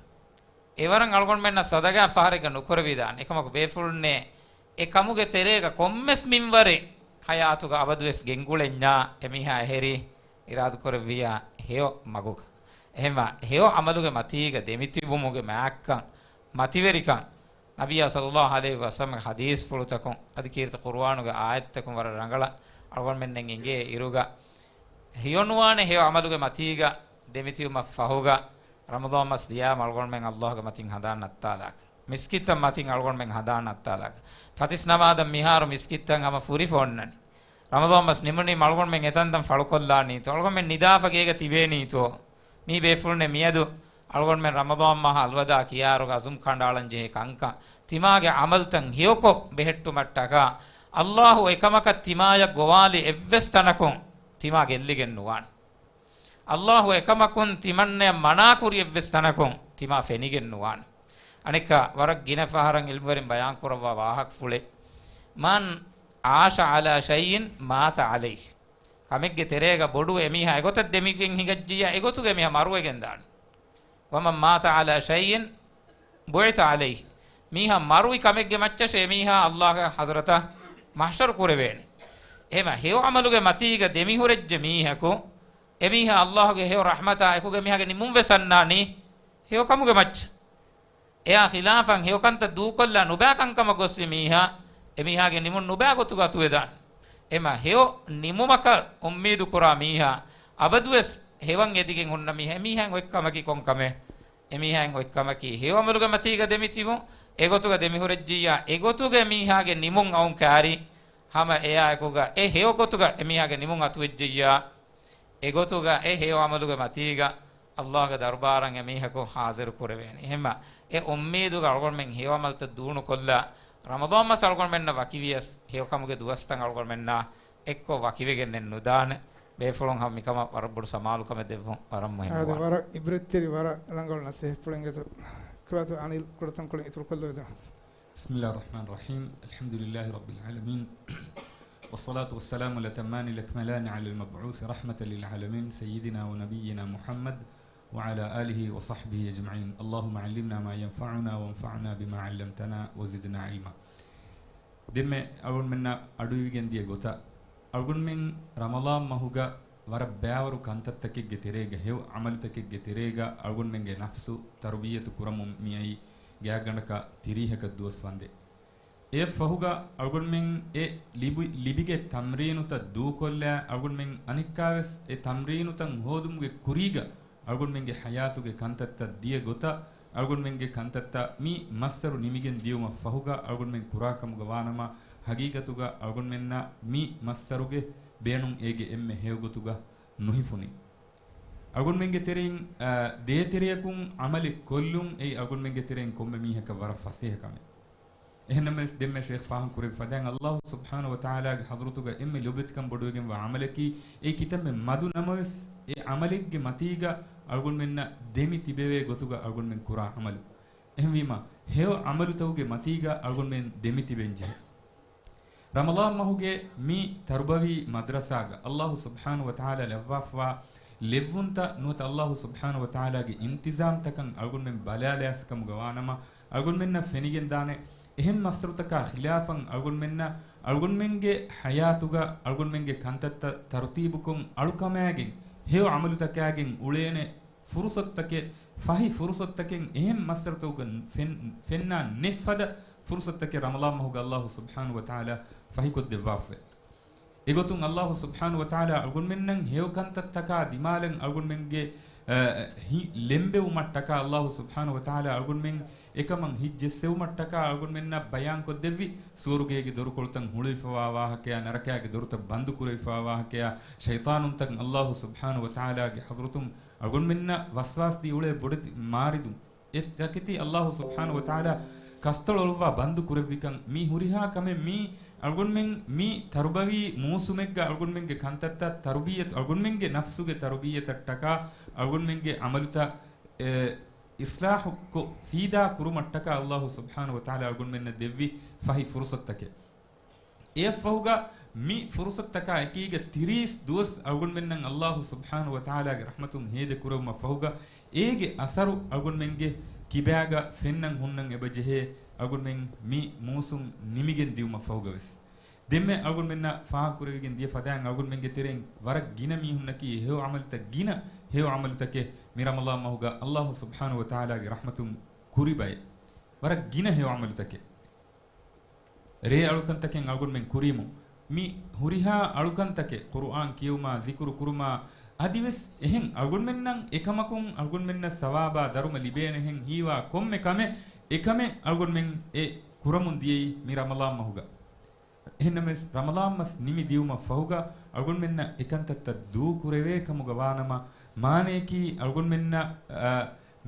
އެވަރަށް އަޅުގަނޑުމެންނަށް ޞަދަޤާ ފަހަރެއްގަ ނުކުރެވިދާނެ. އެކަމަކު ބޭފުޅުންނޭ، އެ ކަމުގެ ތެރޭގަ ކޮންމެސް މިންވަރެއް ޙަޔާތުގަ އަބަދުވެސް ގެންގުޅެންޏާ، އެމީހާ އެހެރީ އިރާދަކުރެއްވިއްޔާ ހެޔޮ މަގުގަ. އެހެންވާ، ހެޔޮ ޢަމަލުގެ މަތީގަ ދެމިތިބުމުގެ މާތްކަން، މަތިވެރިކަން، ނަބިއްޔާ ޞައްލައްލާހު ޢަލައިހި ވަސައްލަމްގެ ޙަދީޘްފުޅުތަކުން އަދި ކީރިތި ޤުރުއާނުގެ އާޔަތްތަކުން ވަރަށް ރަނގަޅަށް އަޅުގަނޑުމެންނަށް އެނގޭ އިރުގަ، ހެޔޮނުވާނެ ހެޔޮ ޢަމަލުގެ މަތީގަ ދެމިތިބުމަށް ފަހުގަ، ރަމަޟާން މަސް ދިޔާމަ އަޅުގަނޑުމެން ﷲގެ މަތިން ހަނދާން ނައްތާލާކަށް، މިސްކިތްތައް މަތިން އަޅުގަނޑުމެން ހަނދާން ނައްތާލާކަށް. ފަތިސް ނަމާދަށް މިހާރު މިސްކިތްތައް ހަމަ ފުރިފަ އޮންނަނީ. ރަމަޟާން މަސް ނިމުނީމަ އަޅުގަނޑުމެން އެތަންތަން ފަޅުކޮށްލާނީތޯ؟ އަޅުގަނޑުމެން ނިދާފަ ގޭގަ ތިބޭނީތޯ؟ މީ ބޭފުޅުންނޭ މިއަދު އަޅުގަނޑުމެން ރަމަޟާން މަހަށް އަލްވަދާ ކިޔާއިރުގަ އަޒުމް ކަނޑައަޅަން ޖެހޭ ކަންކަން، ތިމާގެ ޢަމަލުތައް ހެޔޮކޮށް ބެހެއްޓުމަށްޓަކާ، ﷲ އެކަމަކަށް ތިމާޔަށް ގޮވާލި އެއްވެސް ތަނަކުން ތިމާ ގެއްލިގެން ނުވާނެ. ﷲ އެކަމަކުން ތިމަންނަޔަށް މަނާކުރި އެއްވެސް ތަނަކުން ތިމާ ފެނިގެން ނުވާނެ. އަނެއްކާ، ވަރަށް ގިނަ ފަހަރަށް ޢިލްމުވެރިން ބަޔާން ކުރައްވާ ވާހަކަފުޅެއް، "من عاش على شيء مات عليه." ކަމެއްގެ ތެރޭގަ ބޮޑުވެ އެމީހާ އެގޮތަށް ދެމިގެން ހިނގައްޖިއްޔާ، އެގޮތުގަ އެމީހާ މަރުވެގެން ދާނެ. "ومن مات على شيء بعث عليه." މީހާ މަރުވި ކަމެއްގެ މައްޗަށޭ އެމީހާ ﷲގެ ޙަޟްރަތަށް މަޙްޝަރު ކުރެވޭނެ. އެހެމަ ހެޔޮ ޢަމަލުގެ މަތީގަ ދެމިހުރެއްޖެ މީހަކު، އެމީހާ ﷲގެ ހެޔޮ ރަޙްމަތާ އެކުގަ އެމީހާގެ ނިމުން ވެސް އަންނާނީ ހެޔޮ ކަމުގެ މައްޗަށް. އެއާ ޚިލާފަށް ހެޔޮ ކަންތައް ދޫކޮށްލާ ނުބައި ކަންކަމަށް ގޮއްސި މީހާ، އެމީހާގެ ނިމުން ނުބައި ގޮތުގަ އަތުވެދާނެ. އެމަ ހެޔޮ ނިމުމަކަށް އުއްމީދު ކުރާ މީހާ، އަބަދުވެސް ހެޔޮއަށް އެދިގެން ހުންނަ މީހާ، އެމީހާއަށް އޮތް ކަމަކީ ކޮން ކަމެއް؟ އެމީހާއަށް އޮތް ކަމަކީ ހެޔޮ ޢަމަލުގެ މަތީގަ ދެމިތިބުން، އެގޮތުގަ ދެމިހުރެއްޖިއްޔާ، އެގޮތުގަ އެމީހާގެ ނިމުން އައުން ކާރި، ހަމަ އެއާއެކުގަ އެ ހެޔޮ ގޮތުގަ އެމީހާގެ ނިމުން އަތުވެއްޖެއްޔާ، އެގޮތުގަ އެ ހެޔޮ ޢަމަލުގެ މަތީގަ ﷲގެ ދަރުބާރަށް އެމީހަކު ޙާޟިރު ކުރެވޭނެ. އެހެންމަ އެ އުއްމީދުގަ އަޅުގަނޑުމެން ހެޔޮ ޢަމަލުތައް ދޫނުކޮށްލާ، ރަމަޟާން މަސް އަޅުގަނޑުމެންނަށް ވަކިވިޔަސް، ހެޔޮ ކަމުގެ ދުވަސްތައް އަޅުގަނޑުމެންނާ އެއްކޮށް ވަކިވެގެންނެއް ނުދާނެ. ބޭފުޅުން ހަމަ މިކަމަށް ވަރަށް ބޮޑު ސަމާލުކަމެއް ދެއްވުން ވަރަށް މުހިއްމުވާނެ. ވަރަށް ޢިބްރަތްތެރި، ވަރަށް ރަނގަޅު ނަސޭހަތްޕުޅެއް އިނގޭތޯ. ކުރާތޯ އަނިލް ކުޑަތަންކޮޅެއް އިތުރުކޮށްލަވައިދާނެ. بسم الله الرحمن الرحيم. الحمد لله رب العالمين. والصلاة والسلام الأتمان الأكملان على المبعوث رحمة للعالمين سيدنا ونبينا محمد وعلى آله وصحبه أجمعين. اللهم علمنا ما ينفعنا وانفعنا بما علمتنا وزدنا علما. ދެންމެ އަޅުގަނޑުމެންނަށް އަޑުއިވިގެން ދިޔަ ގޮތަށް، އަޅުގަނޑުމެން ރަމަޟާން މަހުގަ ވަރަށް ބައިވަރު ކަންތައްތަކެއްގެ ތެރޭގަ، ހެޔޮ ޢަމަލުތަކެއްގެ ތެރޭގަ އަޅުގަނޑުމެންގެ ނަފްސު ތަރުބިއްޔަތު ކުރަމުން މިއައީ ގާތްގަނޑަކަށް ތިރީހަކަށް ދުވަސް ވަންދެން. އެއަށްފަހުގަ އަޅުގަނޑުމެން އެ ލިބި، ލިބިގެ ތަމްރީނުތައް ދޫކޮށްލާ، އަޅުގަނޑުމެން އަނެއްކާވެސް އެ ތަމްރީނުތައް ހޯދުމުގެ ކުރީގަ އަޅުގަނޑުމެންގެ ޙަޔާތުގެ ކަންތައްތައް ދިޔަ ގޮތަށް، އަޅުގަނޑުމެންގެ ކަންތައްތައް މި މައްސަރު ނިމިގެން ދިޔުމަށް ފަހުގަ އަޅުގަނޑުމެން ކުރާ ކަމުގަ ވާނަމަ، ޙަގީގަތުގަ އަޅުގަނޑުމެންނަށް މި މައްސަރުގެ ބޭނުން އޭގެ އެންމެ ހެޔޮ ގޮތުގަ ނުހިފުނި. އަޅުގަނޑުމެންގެ ތެރެއިން، އާ، ދޭތެރެޔަކުން ޢަމަލެއް ކޮށްލުން އެއީ އަޅުގަނޑުމެންގެ ތެރެއިން ކޮންމެ މީހަކަށް ވަރަށް ފަސޭހަ ކަމެއް. އެހެންނަމަވެސް، ދެންމެ ޝޭޚް ފާހަގަކުރެއްވި ފަދައިން، ﷲ ސުބްޙާނަހޫ ވަތަޢާލާގެ ޙަޟްރަތުގަ އެންމެ ލޯބިވެތިކަން ބޮޑުވެގެންވާ ޢަމަލަކީ، އެއީ ކިތަންމެ މަދު ނަމަވެސް، އެ ޢަމަލެއްގެ މަތީގަ އަޅުގަނޑުމެންނަށް ދެމި ތިބެވޭ ގޮތުގަ އަޅުގަނޑުމެން ކުރާ ޢަމަލު. އެހެންވީމަ، ހެޔޮ ޢަމަލުތަކުގެ މަތީގަ އަޅުގަނޑުމެން ދެމި ތިބެން ޖެހޭ. ރަމަޟާން މަހުގެ މި ތަރުބަވީ މަދްރަސާގަ ﷲ ސުބްޙާނަހޫ ވަތަޢާލާ ލައްވާފަވާ ލެއްވުންތައް ނުވަތަ ﷲ ސުބްޙާނަހޫ ވަތަޢާލާގެ އިންތިޒާމްތަކަށް އަޅުގަނޑުމެން ބަލާލާފިކަމުގަ ވާނަމަ، އަޅުގަނޑުމެންނަށް ފެނިގެންދާނެ، އެހެން މައްސަރުތަކާ ޚިލާފަށް އަޅުގަނޑުމެންނަށް އަޅުގަނޑުމެންގެ ޙަޔާތުގަ އަޅުގަނޑުމެންގެ ކަންތައްތައް ތަރުތީބުކޮށް އަޅުކަމާގެން ހެޔޮ ޢަމަލުތަކާގެން އުޅޭނެ ފުރުޞަތުތަކެއް ފަހި ފުރުސަތުތަކެއް އެހެން މައްސަރަތަކުގަ ފެން-، ފެންނާ ނެތް ފަދަ ފުރުސަތުތަކެއް ރަމަޟާން މަހުގަ އައްލާހު ސުބްޙާނަހު ވަތަޢާލާ ފަހިކޮށްދެއްވާފައެވެ. އެގޮތުން އައްލާހު ސުބްޙާނަހު ވަތަޢާލާ އަޅުގަނޑުމެންނަށް ހެޔޮ ކަންތައްތަކާ ދިމާލަށް އަޅުގަނޑުމެންގެ، އަ، ހިތް ލެނބެވުމަށްޓަކާ އައްލާހު ސުބްޙާނަހު ވަތަޢާލާ އަޅުގަނޑުމެން އެކަމަށް ހިތް ޖެއްސެވުމަށްޓަކާ އަޅުގަނޑުމެންނަށް ބަޔާންކޮށްދެއްވި، ސުވަރުގޭގެ ދޮރުކޮޅުތައް ހުޅުވިފަވާ ވާހަކަޔާ، ނަރަކާގެ ދޮރުތައް ބަންދުކުރެވިފަވާ ވާހަކަޔާ، ޝައިޠާނުންތައް އައްލާހު ސުބްޙާނަހު ވަތަޢާލާގެ ޙަޟްރަތުން އަޅުގަނޑުމެންނަށް ވަސްވާސްދީ އުޅޭ ބޮޑެތި މާރިދުން. އެ ތަކެތި އައްލާހު ސުބްޙާނަހު ވަތަޢާލާ ކަސްތޮޅު އޮޅުއްވާ ބަންދު ކުރެއްވިކަން، މި ހުރިހާ ކަމެއް މި އަޅުގަނޑުމެން މި ތަރުބަވީ މޫސުމެއްގަ އަޅުގަނޑުމެންގެ ކަންތައްތައް ތަރުބިއްޔަތު، އަޅުގަނޑުމެންގެ ނަފްސުގެ ތަރުބިއްޔަތަށްޓަކާ އަޅުގަނޑުމެންގެ ޢަމަލުތައް، އެ، އިޞްލާޙުކޮށް ސީދާ ކުރުމަށްޓަކާ އައްލާހު ސުބްޙާނަހު ވަތަޢާލާ އަޅުގަނޑުމެންނަށް ދެއްވި ފަހި ފުރުސަތުތަކެއް. އެއަށްފަހުގަ މި ފުރުސަތުތަކާ އެކީގަ ތިރީސް ދުވަސް އަޅުގަނޑުމެންނަށް އައްލާހު ސުބްޙާނަހު ވަތަޢާލާގެ ރަޙްމަތުން ހޭދަ ކުރެވުމަށްފަހުގަ، އޭގެ އަސަރު އަޅުގަނޑުމެންގެ ކިބާގަ ފެންނަން ހުންނަން އެބަޖެހޭ، އަޅުގަނޑުމެން މި މޫސުން ނިމިގެން ދިޔުމަށްފަހުގަވެސް. ދެންމެ އަޅުގަނޑުމެންނަށް ފާހަގަކުރެވިގެން ދިޔަ ފަދައިން އަޅުގަނޑުމެންގެ ތެރެއިން ވަރަށް ގިނަ މީހުންނަކީ ހެޔޮ ޢަމަލުތައް، ގިނަ ހެޔޮ ޢަމަލުތަކެއް މި ރަމަޟާން މަހުގަ އައްލާހު ސުބްޙާނަހު ވަތަޢާލާގެ ރަޙްމަތުން ކުރި ބައެއް. ވަރަށް ގިނަ ހެޔޮ ޢަމަލުތަކެއް. ރޭ އަޅުކަންތަކެއް އަޅުގަނޑުމެން ކުރީމު، މި ހުރިހާ އަޅުކަންތަކެއް، ޤުރުއާން ކިޔެވުމާ، ޒިކުރު ކުރުމާ، އަދިވެސް އެހެން އަޅުގަނޑުމެންނަށް އެކަމަކުން އަޅުގަނޑުމެންނަށް ސަވާބާ ދަރުމަ ލިބޭނެހެން ހީވާ ކޮންމެ ކަމެއް، އެކަމެއް އަޅުގަނޑުމެން އެ ކުރަމުން ދިޔައީ މި ރަމަޟާން މަހުގަ. އެހެންނަމަވެސް، ރަމަޟާން މަސް ނިމި ދިޔުމަށް ފަހުގަ އަޅުގަނޑުމެންނަށް އެކަންތައްތައް ދޫ ކުރެވޭ ކަމުގަ ވާނަމަ، މާނަޔަކީ އަޅުގަނޑުމެންނަށް، އަ،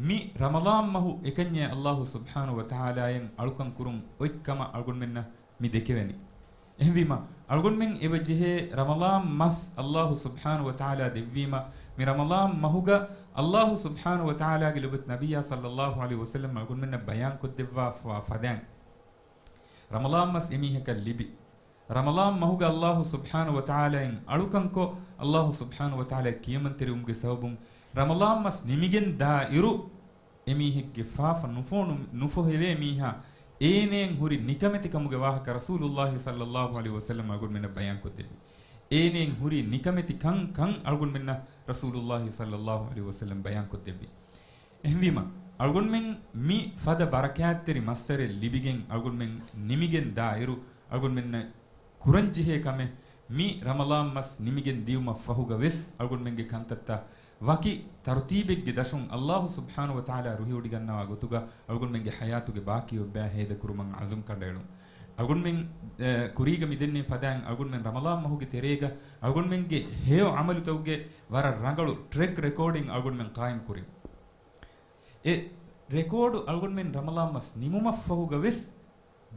މި ރަމަޟާން މަހު އެކަންޏޭ އައްލާހު ސުބްޙާނަހު ވަތަޢާލާއިން އަޅުކަން ކުރުން އޮތް ކަމަށް އަޅުގަނޑުމެންނަށް މި ދެކެވެނީ. އެހެންވީމަ، އަޅުގަނޑުމެން އެބަ ޖެހޭ ރަމަޟާން މަސް އައްލާހު ސުބްޙާނަހު ވަތަޢާލާ ދެއްވީމަ، މި ރަމަޟާން މަހުގަ އައްލާހު ސުބްޙާނަހު ވަތަޢާލާގެ ލޮބުވެތި ނަބިއްޔާ ޞައްލައްލާހު ޢަލައިހި ވަސައްލަމް އަޅުގަނޑުމެންނަށް ބަޔާންކޮށްދެއްވާފަ ފަދައިން، ރަމަޟާން މަސް އެމީހަކަށް ލިބި، ރަމަޟާން މަހުގަ އައްލާހު ސުބްޙާނަހު ވަތަޢާލާއިން އަޅުކަންކޮށް، އައްލާހު ސުބްޙާނަހު ވަތަޢާލާ ކިޔަމަންތެރިވުމުގެ ސަބަބުން، ރަމަޟާން މަސް ނިމިގެން ދާ އިރު، އެމީހެއްގެ ފާފަ ނުފޯނު-، ނުފޮހެވޭ މީހާ، އޭނައަށް ހުރި ނިކަމެތިކަމުގެ ވާހަކަ ރަސޫލުއްލާހި ޞައްލައްލާހު ޢަލައިހި ވަސައްލަމް އަޅުގަނޑުމެންނަށް ބަޔާންކޮށްދެއްވި. އޭނައަށް ހުރި ނިކަމެތި ކަން ކަން އަޅުގަނޑުމެންނަށް ރަސޫލުއްލާހި ޞައްލައްލާހު ޢަލައިހި ވަސައްލަމް ބަޔާންކޮށްދެއްވި. އެހެންވީމަ، އަޅުގަނޑުމެން މި ފަދަ ބަރަކާތްތެރި މައްސަރެއް ލިބިގެން އަޅުގަނޑުމެން ނިމިގެން ދާ އިރު، އަޅުގަނޑުމެންނަށް ކުރަންޖެހޭ ކަމެއް، މި ރަމަޟާން މަސް ނިމިގެން ދިޔުމަށް ފަހުގަ ވެސް އަޅުގަނޑުމެންގެ ކަންތައްތައް ވަކި ތަރުތީބެއްގެ ދަށުން އައްލާހު ސުބްޙާނަހު ވަތަޢާލާ ރުހިވޮޑިގަންނަވާ ގޮތުގަ އަޅުގަނޑުމެންގެ ޙަޔާތުގެ ބާކީ އޮއްބާ ހޭދަކުރުމަށް ޢަޒުމް ކަނޑައެޅުން. އަޅުގަނޑުމެން، އެ، ކުރީގަ މިދެންނެވި ފަދައިން އަޅުގަނޑުމެން ރަމަޟާން މަހުގެ ތެރޭގަ އަޅުގަނޑުމެންގެ ހެޔޮ ޢަމަލުތަކުގެ ވަރަށް ރަނގަޅު ޓްރެކް ރެކޯޑިން އަޅުގަނޑުމެން ޤާއިމް ކުރި. އެ ރެކޯޑު އަޅުގަނޑުމެން ރަމަޟާން މަސް ނިމުމަށްފަހުގަ ވެސް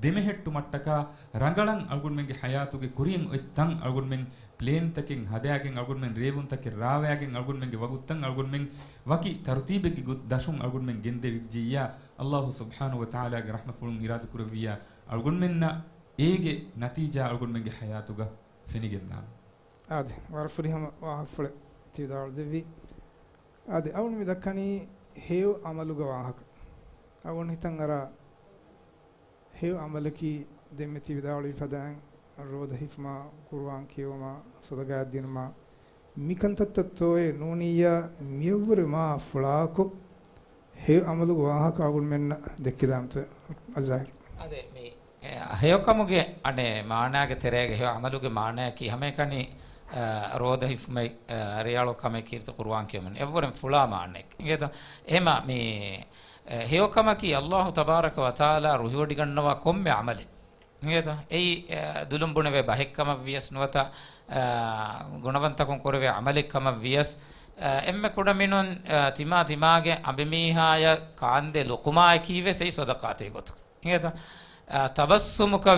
ދެމެހެއްޓުމަށްޓަކާ ރަނގަޅަށް އަޅުގަނޑުމެންގެ ޙަޔާތުގެ ކުރިއަށް އޮތް ތަން އަޅުގަނޑުމެން ޕްލޭންތަކެއް ހަދާގެން އަޅުގަނޑުމެން ރޭވުންތަކެއް ރާވާގެން އަޅުގަނޑުމެންގެ ވަގުތުތައް އަޅުގަނޑުމެން ވަކި ތަރުތީބެއްގެ ގޮތް ދަށުން އަޅުގަނޑުމެން ގެންދެވިއްޖިއްޔާ، އައްލާހު ސުބްޙާނަހު ވަތަޢާލާގެ ރަޙްމަތްފުޅުން އިރާދަކުރެއްވިއްޔާ، އަޅުގަނޑުމެންނަށް އޭގެ ނަތީޖާ އަޅުގަނޑުމެންގެ ޙަޔާތުގަ ފެނިގެންދާނެ. އާދެ، ވަރަށް ފުރިހަމަ ވާހަކަފުޅެއް ތި ވިދާޅުދެއްވީ. އާދެ، އަޅުން މި ދައްކަނީ ހެޔޮ ޢަމަލުގެ ވާހަކަ. އަޅުން ހިތަށް އަރާ ހެޔޮ ޢަމަލަކީ ދެންމެ ތި ވިދާޅުވި ފަދައިން ރޯދަ ހިފުމާ، ޤުރުއާން ކިޔެވުމާ، ޞަދަޤާތް ދިނުމާ، މިކަންތައްތައްތޯއޭ ނޫނިއްޔާ މިއަށްވުރެ މާ ފުޅާކޮށް ހެޔޮ ޢަމަލުގެ ވާހަކަ އަޅުގަނޑުމެންނަށް ދެއްކިދާނެތޯ އަލްޒާހިރު؟ އާދެ، މި އެ، ހެޔޮކަމުގެ އަނެއް މާނާގެ ތެރޭގަ ހެޔޮ ޢަމަލުގެ މާނައަކީ ހަމައެކަނި، އަ، ރޯދަ ހިފުމެއް، އަ، ރޭއަޅު ކަމެއް ކީރިތި ޤުރުއާން ކިޔަމުން އެއްވުރެން ފުޅާ މާނައެއް. އިނގޭތޯ؟ އެހެމަ މި، އެ، ހެޔޮކަމަކީ އައްލާހު ތަބާރަކަ ވަތަޢާލާ ރުހިވޮޑިގަންނަވާ ކޮންމެ ޢަމަލެއް. އިނގޭތޯ؟ އެއީ، އަ، ދުލުން ބުނެވޭ ބަހެއްކަމަށް ވިޔަސް ނުވަތަ، އަ، ގުނަވަންތަކުން ކުރެވޭ ޢަމަލެއް ކަމަށް ވިޔަސް، އަ، އެންމެ ކުޑަމިނުން، އަ، ތިމާ ތިމާގެ އަނބިމީހާޔަށް ކާންދޭ ލުޤުމާއެކީ ވެސް އެއީ ޞަދަޤާތެއް ގޮތުގަ. އިނގޭތަ؟ އަ، ތަބައްސުމުކަ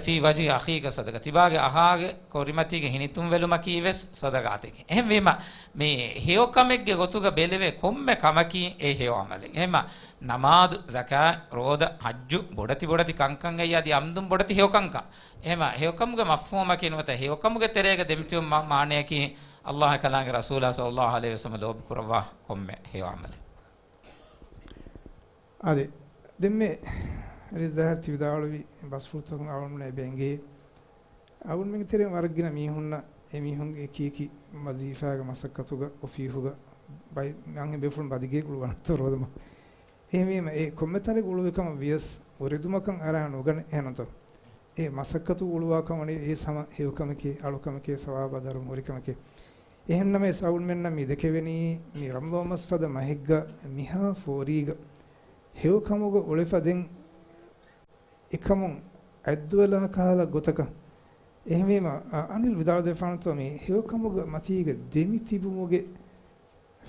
ފީ ވަޖްހި އަޚީކަ ޞަދަޤަ. ތިބާގެ އަޚާގެ ކުރިމަތީގަ ހިނިތުންވެލުމަކީ ވެސް ޞަދަޤާތެކޭ. އެހެންވީމަ، މި ހެޔޮކަމެއްގެ ގޮތުގަ ބެލެވޭ ކޮންމެ ކަމަކީ އެ ހެޔޮ ޢަމަލެއް. އެހެމަ، ނަމާދު، ޒަކާތް، ރޯދަ، ޙައްޖު، ބޮޑެތި ބޮޑެތި ކަންކަން އެއީ އަދި ޢަމްދުން ބޮޑެތި ހެޔޮ ކަންކަން. އެހެމަ، ހެޔޮކަމުގެ މަފްހޫމަކީ ނުވަތަ ހެޔޮކަމުގެ ތެރޭގަ ދެމިތިބު މަ-، މާނަޔަކީ، އައްލާހަށް ކަލާނގެ ރަސޫލާ ޞައްލައްލާހު ޢަލައިހި ވަސައްލަމަ ލޯބި ކުރައްވާ ކޮންމެ ހެޔޮ ޢަމަލެއް. އާދެ، ދެންމެ ރިޒާހަރް ތި ވިދާޅުވި ބަސްފުޅުތަކުން އަޅުގަނޑުމެންނަށް އެބަ އެނގޭ، އަޅުގަނޑުމެންގެ ތެރެއިން ވަރަށް ގިނަ މީހުންނަށް އެމީހުންގެ އެކި އެކި ވަޒީފާގެ މަސައްކަތުގަ އޮފީހުގަ ބައި އަންހެން ބޭފުޅުން ބަދިގޭގަ އުޅުވާނެތޯ ރޯދަމަ. އެހެންވީމަ އެ ކޮންމެ ތަނެއް އުޅުވި ކަމަށް ވިޔަސް އުރެދުމަކަށް އަރާ ނުގަނެ އެހެންތޯ. އެ މަސައްކަތު އުޅުވާ ކަމަނީ އެ ހަމަ ހެޔޮކަމެކޭ، އަޅުކަމެކޭ، ސަވާބާ ދަރުމަ ހުރި ކަމެކޭ. އެހެންނަމަވެސް އަޅުގަނޑުމެންނަށް މި ދެކެވެނީ މި ރަމަޟާން މަސް ފަދަ މަހެއްގަ މިހާ ފޯރީގަ ހެޔޮކަމުގަ އުޅެފަ ދެން އެކަމުން އަތްދުވެލާ ކަހަލަ ގޮތަކަށް. އެހެންވީމަ، އަ، އަނިލް ވިދާޅުވެފާނެތޯ މި ހެޔޮކަމުގަ މަތީގަ ދެމި ތިބުމުގެ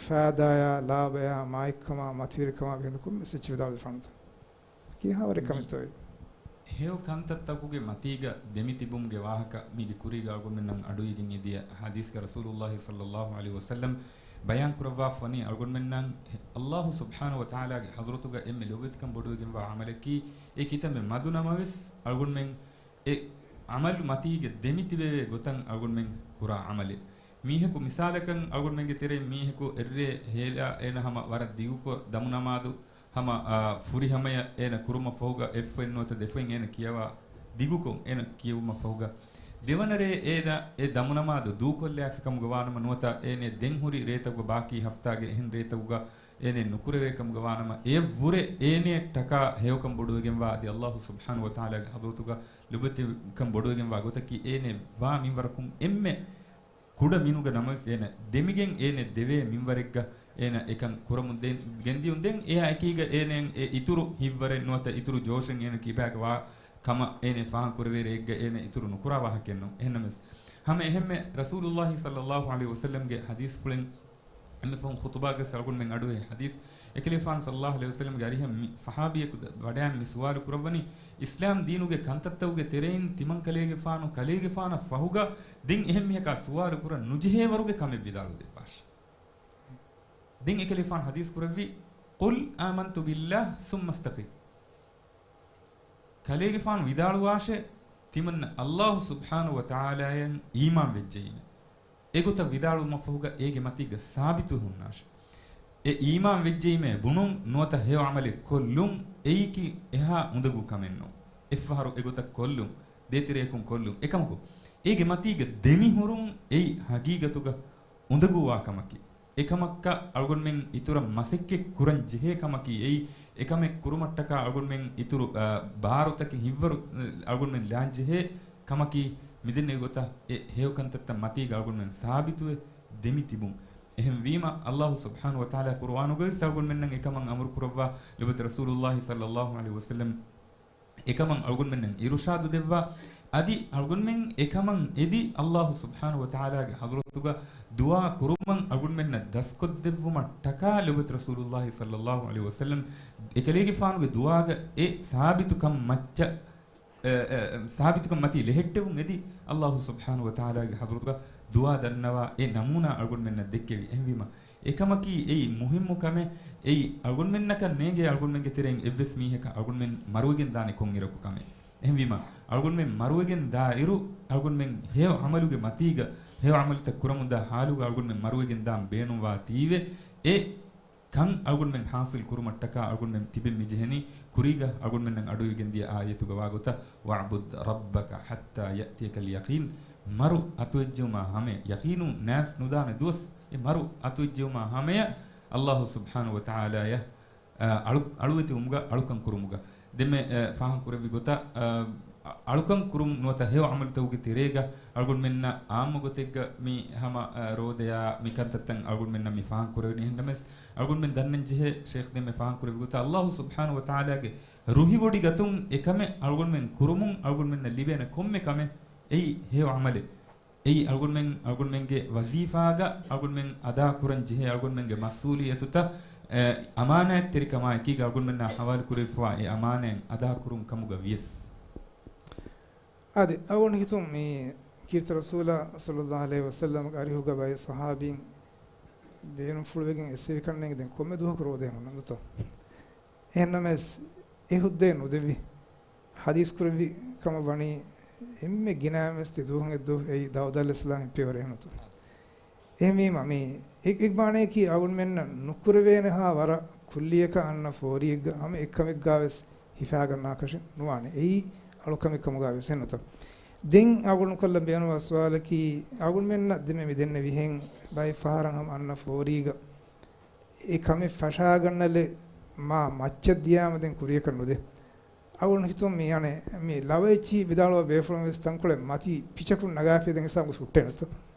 ފާއިދާޔާ، ލާބަޔާ، މާތްކަމާ، މަތިވެރިކަމާ ވެހެން ކޮންމެސް އެއްޗެއް ވިދާޅުވެފާނެތޯ؟ ކިހާވަރެއް މި ކަމެއްތޯއޭ؟ ހެޔޮ ކަންތައްތަކުގެ މަތީގަ ދެމިތިބުމުގެ ވާހަކަ މީގެ ކުރީގަ އަޅުގަނޑުމެންނަށް އަޑުއިވިގެން އެދިޔަ ޙަދީޘްގަ ރަސޫލުﷲ ޞައްލަﷲ ޢަލައިހި ވަސައްލަމް ބަޔާން ކުރައްވާފަ ވަނީ އަޅުގަނޑުމެންނަށް ﷲ ސުބްޙާނަހޫ ވަތަޢާލާގެ ޙަޟްރަތުގަ އެންމެ ލޯބިވެތިކަން ބޮޑުވެގެންވާ ޢަމަލަކީ އެ ކިތަންމެ މަދު ނަމަވެސް އަޅުގަނޑުމެން އެ ޢަމަލު މަތީގެ ދެމިތިބެވޭ ގޮތަށް އަޅުގަނޑުމެން ކުރާ ޢަމަލެއް. މީހަކު މިސާލަކަށް އަޅުގަނޑުމެންގެ ތެރެއިން މީހަކު އެއްރޭ ހޭލާ އޭނަ ހަމަ ވަރަށް ދިގުކޮށް ދަމުނަމާދު ހަމަ، އާ، ފުރިހަމަޔަށް އޭނަ ކުރުމަށް ފަހުގަ އެއްފައެއް ނުވަތަ ދެފައެއް އޭނަ ކިޔަވާ، ދިގުކޮށް އޭނަ ކިޔެވުމަށް ފަހުގަ ދެވަނަރޭ އޭނަ އެ ދަމުނަމާދު ދޫކޮށްލާފިކަމުގަ ވާނަމަ ނުވަތަ އޭނަ ދެން ހުރި ރޭތަކުގަ ބާކީ ހަފްތާގެ އެހެން ރޭތަކުގަ އޭނަ ނުކުރެވޭ ކަމުގަ ވާނަމަ އެއަށްވުރެ އޭނަ ޓަކާ ހެޔޮކަން ބޮޑުވެގެންވާ އަދި ﷲ ސުބްޙާނަހޫ ވަތަޢާލާގެ ޙަޟްރަތުގަ ލޮބުވެތިކަން ބޮޑުވެގެންވާ ގޮތަކީ އޭނަ ވާ މިންވަރަކުން އެންމެ ކުޑަ މިނުގަ ނަމަވެސް އޭނަ ދެމިގެން އޭނަ ދެވޭ މިންވަރެއްގަ އޭނަ އެކަން ކުރަމުން ދެން ގެންދިޔުން ދެން އެއާ އެކީގަ އޭނައަށް އެ އިތުރު ހިތްވަރެއް ނުވަތަ އިތުރު ޖޯޝެއް އޭނަ ކިބާގަ ވާ ކަމަށް އޭނަ ފާހަގަ ކުރެވޭ ރެއެއްގަ އޭނަ އިތުރު ނުކުރާ ވާހަކައެއް ނޫން. އެހެންނަމަވެސް ހަމަ އެހެންމެ ރަސޫލުﷲ ޞައްލަﷲ ޢަލައިހި ވަސައްލަމްގެ ޙަދީޘްފުޅެއް އެންމެ ފަހުން ޚުޠުބާގަސް އަޅުގަނޑުމެން އަޑުއެހި ޙަދީޘް، އެކަލޭފާނު ޞައްލަﷲ ޢަލައިހި ވަސައްލަމްގެ އަރިހަށް މި ޞަޙާބީއަކު ދަ-، ވަޑައި މި ސުވާލު ކުރައްވަނީ، އިސްލާމް ދީނުގެ ކަންތައްތަކުގެ ތެރެއިން ތިމަން ކަލޭގެފާނު، ކަލޭގެފާނަށް ފަހުގަ ދެން އެހެން މީހަކާ ސުވާލު ކުރަން ނުޖެހޭވަރުގެ ކަމެއް ވިދާޅުވެދެއްވާށި. ދެން އެކަލޭފާނު ޙަދީޘް ކުރެއްވި، "قل آمنت بالله ثم استقم." ކަލޭގެފާނު ވިދާޅުވާށޭ، ތިމަންނަ ﷲ ސުބްޙާނަހޫ ވަތަޢާލާއަށް އީމާން ވެއްޖެއީމޭ. އެގޮތަށް ވިދާޅުވުމަށްފަހުގަ އޭގެ މަތީގަ ސާބިތުވެ ހުންނާށޭ. އެ އީމާން ވެއްޖެއީމޭ ބުނުން ނުވަތަ ހެޔޮ ޢަމަލެއް ކޮށްލުން އެއީކީ އެހާ އުނދަގޫ ކަމެއް ނޫން. އެއްފަހަރު އެގޮތަށް ކޮށްލުން، ދޭތެރެއަކުން ކޮށްލުން. އެކަމަކު، އޭގެ މަތީގަ ދެމިހުރުން އެއީ ހަގީގަތުގަ އުނދަގޫވާ ކަމަކީ. އެކަމަކަށް އަޅުގަނޑުމެން އިތުރަށް މަސައްކަތް ކުރަން ޖެހޭ ކަމަކީ އެއީ، އެކަމެއް ކުރުމަށްޓަކާ އަޅުގަނޑުމެން އިތުރު، އަ، ބާރުތަކެއް ހިތްވަރު، އަ، އަޅުގަނޑުމެން ލާން ޖެހޭ ކަމަކީ، މިދެންނެވި ގޮތަށް އެ ހެޔޮ ކަންތައްތައް މަތީގަ އަޅުގަނޑުމެން ސާބިތުވެ ދެމި ތިބުން. އެހެންވީމަ، ﷲ ސުބްޙާނަހޫ ވަތަޢާލާ ޤުރުއާނުގަވެސް އަޅުގަނޑުމެންނަށް އެކަމަށް އަމުރު ކުރައްވާ، ލޮބުވެތި ރަސޫލުﷲ ޞައްލަﷲ ޢަލައިހި ވަސައްލަމް އެކަމަށް އަޅުގަނޑުމެންނަށް އިރުޝާދު ދެއްވާ، އަދި އަޅުގަނޑުމެން އެކަމަށް އެދި، ﷲ ސުބްޙާނަހޫ ވަތަޢާލާގެ ޙަޟްރަތުގަ ދުޢާ ކުރުމަށް އަޅުގަނޑުމެންނަށް ދަސްކޮށްދެއްވުމަށްޓަކާ، ލޮބުވެތި ރަސޫލުﷲ ޞައްލަﷲ ޢަލައިހި ވަސައްލަމް އެކަލޭގެފާނުގެ ދުޢާގަ އެ ސާބިތުކަން މައްޗަށް، އެ، އެ، ސާބިތުކަން މަތީ ލެހެއްޓެވުން އެދި، ﷲ ސުބްޙާނަހޫ ވަތަޢާލާގެ ޙަޟްރަތުގަ ދުޢާ ދަންނަވާ އެ ނަމޫނާ އަޅުގަނޑުމެންނަށް ދެއްކެވި. އެހެންވީމަ، އެކަމަކީ އެއީ މުހިއްމު ކަމެއް. އެއީ އަޅުގަނޑުމެންނަކަށް ނޭނގޭ އަޅުގަނޑުމެންގެ ތެރެއިން އެއްވެސް މީހަކަށް އަޅުގަނޑުމެން މަރުވެގެން ދާނެ ކޮންއިރަކު ކަމެއް. އެހެންވީމަ، އަޅުގަނޑުމެން މަރުވެގެން ދާ އިރު، އަޅުގަނޑުމެން ހެޔޮ ޢަމަލުގެ މަތީގަ، ހެޔޮ ޢަމަލުތައް ކުރަމުންދާ ޙާލުގަ އަޅުގަނޑުމެން މަރުވެގެން ދާން ބޭނުންވާތީވެ، އެ ކަން އަޅުގަނޑުމެން ޙާޞިލް ކުރުމަށްޓަކާ އަޅުގަނޑުމެން ތިބެން މިޖެހެނީ، ކުރީގަ އަޅުގަނޑުމެންނަށް އަޑުއިވިގެންދިޔަ އާޔަތުގަ ވާގޮތަށް، "وَاعْبُدْ رَبَّكَ حَتَّىٰ يَأْتِيَكَ الْيَقِينُ." މަރު އަތުވެއްޖެއުމާ ހަމަޔަށް، ޔަޤީނު ނާސް ނުދާނެ ދުވަސް، އެ މަރު އަތުވެއްޖެއުމާ ހަމަޔަށް، ﷲ ސުބްޙާނަހޫ ވަތަޢާލާޔަށް އަ، އަޅު-، އަޅުވެތިވުމުގަ، އަޅުކަން ކުރުމުގަ. ދެންމެ، އަ، ފާހަގަ ކުރެއްވި ގޮތަށް، އަ، އަ-، އަޅުކަން ކުރުމުން ނުވަތަ ހެޔޮ ޢަމަލުތަކުގެ ތެރޭގަ އަޅުގަނޑުމެންނަށް އާއްމު ގޮތެއްގަ މި ހަމަ، އަ، ރޯދަޔާ މި ކަންތައްތައް އަޅުގަނޑުމެންނަށް މި ފާހަގަ ކުރެވެނީ. އެހެންނަމަވެސް، އަޅުގަނޑުމެން ދަންނަން ޖެހޭ، ޝޭޚް ދެންމެ ފާހަގަ ކުރެއްވި ގޮތަށް، ﷲ ސުބްޙާނަހޫ ވަތަޢާލާގެ ރުހިވޮޑި ގަތުން އެކަމެއް އަޅުގަނޑުމެން ކުރުމުން އަޅުގަނޑުމެންނަށް ލިބޭނެ ކޮންމެ ކަމެއް އެއީ ހެޔޮ ޢަމަލެއް. އެއީ އަޅުގަނޑުމެން، އަޅުގަނޑުމެންގެ ވަޒީފާގަ އަޅުގަނޑުމެން އަދާކުރަން ޖެހޭ އަޅުގަނޑުމެންގެ މަސްއޫލިއްޔަތުތައް، އެ، އަމާނާތްތެރިކަމާއެކީގަ އަޅުގަނޑުމެންނާ ހަވާލު ކުރެވިފަވާ އެ އަމާނާތް އަދާކުރުން ކަމުގަ ވިޔަސް. އާދެ، އަޅުގަނޑު ހިތުން މި ކީރިތި ރަސޫލާ ޞައްލަﷲ ޢަލައިހި ވަސައްލަމްގެ އަރިހުގަ ބައެއް ޞަޙާބީން ބޭނުންފުޅުވެގެން އެއްސެވި ކަންނޭނގެ ދެން ކޮންމެ ދުވަހަކު ރޯދައެއް ހުންނަންދަތޯ؟ އެހެންނަމަވެސް، އެ ހުއްދައެއް ނުދެއްވި. ޙަދީޘް ކުރެއްވި ކަމަށް ވަނީ، އެންމެ ގިނައިންވެސް ތި ދުވަހުން އެއްދުވަހު އެއީ ދައުދަ އަލައިހިއްސަލާމް ހިއްޕިވަރެއް ނުތޯ. އެހެންވީމަ، މި އެ-، އެއް މާނަޔަކީ އަޅުގަނޑުމެންނަށް ނުކުރެވޭނެހާ ވަރަށް ކުއްލިއަކަށް އަންނަ ފޯރިއެއްގަ ހަމަ އެއްކަމެއްގާވެސް ހިފާގަންނާކަށެއް ނުވާނެ. އެއީ އަޅުކަމެއް ކަމުގާވެސް ނުތޯ. ދެން އަޅުގަނޑު ކޮށްލަން ބޭނުންވާ ސުވާލަކީ، އަޅުގަނޑުމެންނަށް ދެންމެ މި ދެންނެވިހެން ބައެއް ފަހަރަށް ހަމަ އަންނަ ފޯރީގަ އެ ކަމެއް ފަށާގަންނަލެ މާ މައްޗަށް ދިޔާމަ ދެން ކުރިޔަކަށް ނުދޭ. އަޅުގަނޑު ހިތުން މި އަނެއް މި ލަވައެއްޗިހި ވިދާޅުވާ ބޭފުޅުން ވެސް ތަންކޮޅެއް މަތީ ޕިޗަކުން ނަގާފި ދެން އެސާ ގޮސް ހުއްޓޭނެތޯ.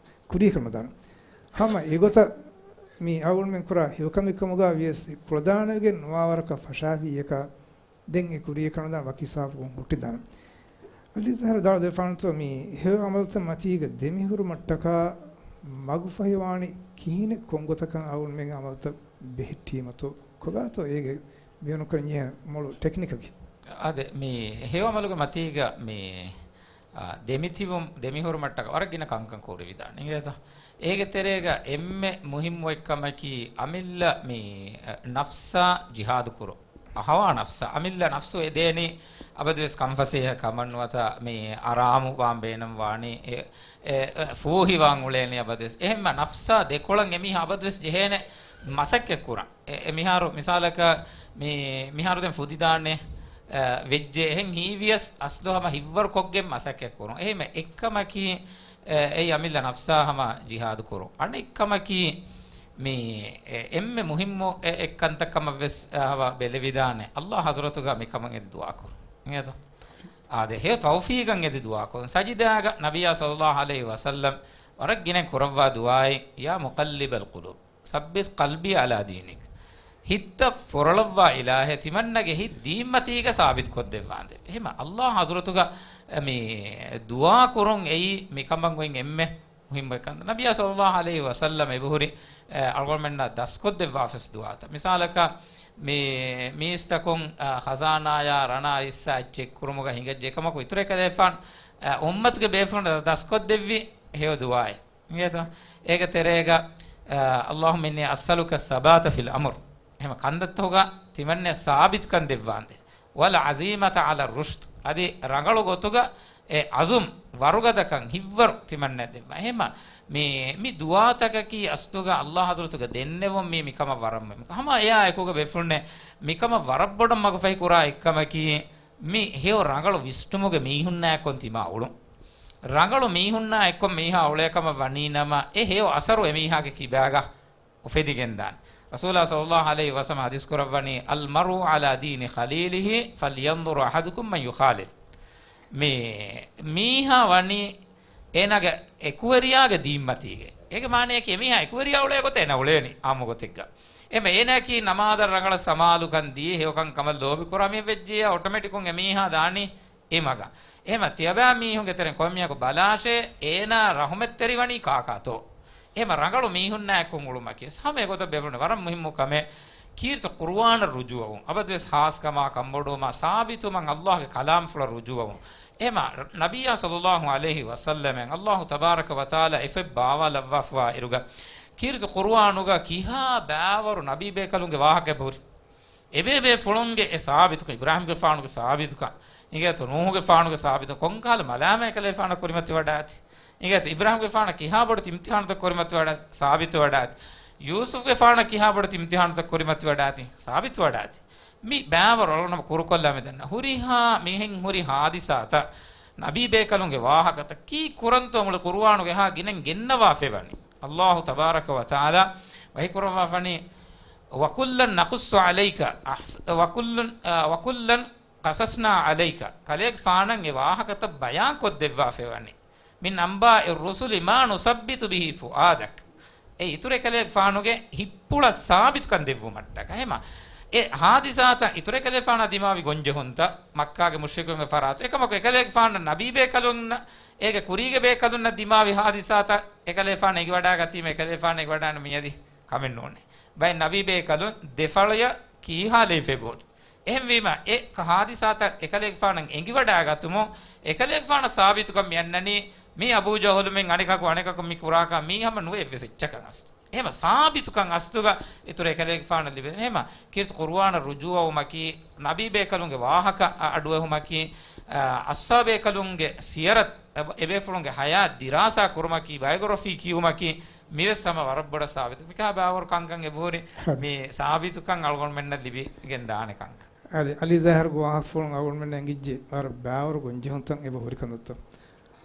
ކުރިޔަކަށް ނުދާނެ. ހަމަ އެގޮތަށް މި އަޅުގަނޑުމެން ކުރާ ހެޔޮކަމެއް ކަމުގަ ވިޔަސް ކުޅަދާނަވެގެން ނުވާވަރަކަށް ފަށާފިއްޔަކާ ދެން އެ ކުރިޔަކަށް ނުދާނެ ވަކި ސާފުކޮށް ހުއްޓިދާނެ. އަލީޒަހަރު ދާ ދެފާނުތޯ މި ހެޔޮ އަމަލުތައް މަތީގަ ދެމިހުރުމަށްޓަކާ މަގުފަހިވާނީ ކިހިނެއް ކޮންގޮތަކަށް އަޅުގަނޑުމެން އަމަލުތައް ބެހެއްޓީމަތޯ؟ ކޮބާތޯ އޭގެ ބިޔަނުކަން މޮޅު ޓެކްނިކަކީ؟ އާދެ، މި ހެޔޮ އަމަލުގެ މަތީގަ މި، އާ، ދެމިތިބުން، ދެމިހުރުމަށްޓަކާ ވަރަށް ގިނަ ކަންކަން ކުރެވިދާނެ. އިނގޭތޯ؟ އޭގެ ތެރޭގަ އެންމެ މުހިއްމު އެއްކަމަކީ އަމިއްލަ މި، އަ، ނަފްސާ ޖިހާދު ކުރުން. ހަވާ ނަފްސާ، އަމިއްލަ ނަފްސު އެ ދޭނީ އަބަދުވެސް ކަންފަސޭހަ ކަމަށް ނުވަތަ މި އަރާމު ވާން ބޭނުން ވާނީ، އެ، އެ، އެ، ފޫހިވާން އުޅޭނީ އަބަދުވެސް. އެހެންމަ ނަފްސާ ދެކޮޅަށް އެމީހާ އަބަދުވެސް ޖެހޭނެ މަސައްކަތް ކުރަން. އެ، އެ މިހާރު މިސާލަކަށް މި، މިހާރު ދެން ފުދިދާނެ، އެ، ވެއްޖެ އެހެން ހީވިޔަސް އަސްލު ހަމަ ހިއްވަރު ކޮށްގެން މަސައްކަތް ކުރުން. އެހެންމެ އެއްކަމަކީ، އެ، އެއީ އަމިއްލަ ނަފްސާ ހަމަ ޖިހާދު ކުރުން. އަނެއްކަމަކީ މި، އެ، އެންމެ މުހިއްމު އެ، އެއްކަންތައް ކަމަށް ވެސް، އަ، ހަވާ ބެލެވިދާނެ. އައްލާހު ޙަޟްރަތުގަ މިކަމަށް އެދި ދުޢާ ކުރުން. އިނގޭތޯ؟ އާދެ، ހެޔޮ ތައުފީގަށް އެދި ދުޢާ ކުރުން. ސަޖިދާގަ ނަބިއްޔާ ޞައްލައްލާހު ޢަލައިހި ވަސައްލަމް ވަރަށް ގިނަ ކުރައްވާ ދުޢާއެއް، "يا مقلب القلوب ثبت قلبي على دينك." ހިތްތައް ފޮރޮޅައްވާ އިލާހޭ، ތިމަންނަގެ ހިތް ދީންމަތީގަ ސާބިތު ކޮށްދެއްވާނދޭ. އެހެމަ އައްލާހު ޙަޟްރަތުގަ މި ދުޢާ ކުރުން އެއީ މިކަމަށް ގޮތް އެންމެ މުހިއްމު އެއްކަން. ނަބިއްޔާ ޞައްލައްލާހު ޢަލައިހި ވަސައްލަމް އެބަހުރި، އެ، އަޅުގަނޑުމެންނަށް ދަސްކޮށްދެއްވާފަސް ދުޢާތައް. މިސާލަކަށް މި މީސްތަކުން، އަ، ޚަޒާނާޔާ ރަނާ އިއްސާ އެއްޗެއް ކުރުމުގަ ހިނގައްޖެ ކަމަކު އިތުރެކަލޭފާން، އަ، އުއްމަތުގެ ބޭފުޅުން ދަސްކޮށްދެއްވި ހެޔޮ ދުޢާއެއް. އިނގޭތޯ؟ އޭގެ ތެރޭގަ، އަ، اللهم إني أسألك الثبات في الأمر. އެހެމަ ކަންތައްތަކުގަ ތިމަންނަ ސާބިތުކަން ދެއްވާނދޭ. والعزيمة على الرشد. އަދި ރަނގަޅު ގޮތުގަ އެ އަޒުމް، ވަރުގަދަކަން، ހިއްވަރު ތިމަންނަ ދެއްވާ. އެހެމަ މި، މި ދުޢާތަކަކީ އަސްލުގަ އައްލާހު ޙަޟްރަތުގަ ދެންނެވުން މީ މިކަމަށް ވަރަށް މުހިއްމު. ހަމަ އެއާ އެކުގަ ބޭފުޅުންނެ މިކަމަށް ވަރަށް ބޮޑަށް މަގުފަހި ކުރާ އެއްކަމަކީ މި ހެޔޮ ރަނގަޅު ވިސްނުމުގެ މީހުންނާ އެއްކޮން ތިމާ އުޅުން. ރަނގަޅު މީހުންނާ އެއްކޮން މީހާ އުޅޭ ކަމަށް ވަނީ ނަމަ، އެ ހެޔޮ އަސަރު އެމީހާގެ ކިބާގަ އުފެދިގެންދާނެ. ރަސޫލާ ޞައްލައްލާހު ޢަލައިހި ވަސައްލަމަ ޙަދީޘް ކުރައްވަނީ، "المرء على دين خليله فلينظر أحدكم من يخالل." މި މީހާ ވަނީ އޭނާގެ އެކުވެރިޔާގެ ދީންމަތީގެ. އޭގެ މާނަޔަކީ އެމީހާ އެކުވެރިޔާ އުޅޭ ގޮތަށް އޭނާ އުޅޭނީ އާއްމު ގޮތެއްގަ. އެމެ އޭނާއަކީ ނަމާދަށް ރަނގަޅަށް ސަމާލުކަން ދީ، ހެޔޮކަން ކަމަށް ލޯބި ކުރާ މީހެއް ވެއްޖިއްޔާ، އޮޓޮމެޓިކުން އެމީހާ ދާނީ އެ މަގަށް. އެހެމަ ތިޔަބައި މީހުންގެ ތެރެއިން ކޮންމެއަކު ބަލާށޭ، އޭނާ ރަޙުމަތްތެރިވަނީ ކާކާތޯ؟ އެހެމަ ރަނގަޅު މީހުންނާ އެއްކޮށް އުޅުމަކީ. ހަމަ އެގޮތަށް ބޭފުޅުން ވަރަށް މުހިއްމު ކަމެއް، ކީރިތި ޤުރުއާނަށް ރުޖޫޢަވުން. އަބަދުވެސް ހާސްކަމާ، ކަންބޮޑުވުމާ، ސާބިތުވުމަށް އައްލާހުގެ ކަލާމްފުޅަށް ރުޖޫޢަވުން. އެހެމަ ނަބިއްޔާ ޞައްލައްލާހު ޢަލައިހި ވަސައްލަމަށް އައްލާހު ތަބާރަކަ ވަތަޢާލާ އެފަތް ބާވާލައްވާފަވާ އިރުގަ، ކީރިތި ޤުރުއާނުގަ ކިހާ ބައިވަރު ނަބީ ބޭކަލުންގެ ވާހަކަ އެބަހުރި. އެބޭބޭފުޅުންގެ އެ ސާބިތުކަން، އިބްރާހީމްގެފާނުގެ ސާބިތުކަން، އިނގޭތޯ ނޫޙުގެފާނުގެ ސާބިތު، ކޮންކަހަލަ މަލާމާތް އެކަލޭފާނަށް ކުރިމަތިވަޑާތި. އިނގޭތޯ އިބްރާހީމްގެފާނަށް ކިހާ ބޮޑު އިމްތިޙާނުތައް ކުރިމަތިވަޑާ، ސާބިތުވަޑާތި. ޔޫސުފްގެފާނަށް ކިހާ ބޮޑު އިމްތިޙާނުތައް ކުރިމަތިވަޑާތި، ސާބިތުވަޑާތި. މި ބައިވަރު އަޅުގަނޑު ކުރުކޮށްލާ މި ދަންނަ. ހުރިހާ މިހެން ހުރި ހާދިސާތައް، ނަބީ ބޭކަލުންގެ ވާހަކަތައް ކީއްކުރަންތޯ މުޅި ޤުރުއާނުގެ ހާ ގިނައިން ގެންނަވާފައިވަނީ. އައްލާހު ތަބާރަކަ ވަތަޢާލާ ވަޙީކުރައްވާފަނީ، "وكلا نقص عليك أحس-، وكلا، آ، وكلا قصصنا عليك." ކަލޭގެފާނަށް އެ ވާހަކަތައް ބަޔާންކޮށްދެއްވާފައިވަނީ. "من أنباء الرسل ما نثبت به فؤادك." އެ އިތުރު އެކަލޭގެފާނުގެ ހިތްޕުޅަށް ސާބިތުކަން ދެއްވުމަށްޓަކާ. އެހެމަ އެ ހާދިސާތައް އިތުރު އެކަލޭގެފާނަށް ދިމާވި ގޮންޖެހުންތައް، މައްކާގެ މުޝްރިކުންގެ ފަރާތު، އެކަމަކު އެކަލޭގެފާނަށް ނަބީ ބޭކަލުންނަށް، އޭގެ ކުރީގެ ބޭކަލުންނަށް ދިމާވި ހާދިސާތައް އެކަލޭގެފާނު އެނގިވަޑާގަތީމަ، އެކަލޭގެފާނު އެނގިވަޑާން މިއަދި ކަމެއް ނޫނޭ. ބައެއް ނަބީ ބޭކަލުން ދެފަޅިއަށް ކީހާ ލެއިފެ ބޯޑު. އެހެންވީމަ، އެ ހާދިސާތައް އެކަލޭގެފާނަށް އެނގިވަޑާގަތުމުން، އެކަލޭގެފާނަށް ސާބިތުކަން މި އަންނަނީ، މީ އަބޫ ޖަހުލުމެން އަނެކަކު، އަނެކަކު މި ކުރާކަން މީ ހަމަ ނުވެ އެއްވެސް އެއްޗަކަށް އަސްތު. އެހެމަ ސާބިތުކަން އަސްތުގަ އިތުރު އެކަލޭގެފާނަށް ލިބެން. އެހެމަ ކީރިތި ޤުރުއާނަށް ރުޖޫޢަވުމަކީ، ނަބީ ބޭކަލުންގެ ވާހަކަ އަ-، އަޑުއެހުމަކީ، އަ، އައްސާބޭކަލުންގެ ސިޔަރަތް އެބޭފުޅުންގެ ހަޔާތް ދިރާސާ ކުރުމަކީ، ބަޔޮގްރަފީ ކިޔުމަކީ، މިވެސް ހަމަ ވަރަށް ބޮޑަށް ސާބިތު. މިކާ ބާވަރު ކަންކަން އެބަހުރި، މި ސާބިތުކަން އަޅުގަނޑުމެންނަށް ލިބިގެން ދާނެ ކަންކަން. އަދި އަލީ ޒާހިރުގެ ވާހަކަފުޅުން އަޅުގަނޑުމެންނަށް އެނގިއްޖެ ވަރަށް ބާވަރު ގޮންޖެހުންތައް އެބަހުރި ކަންތައްތައް.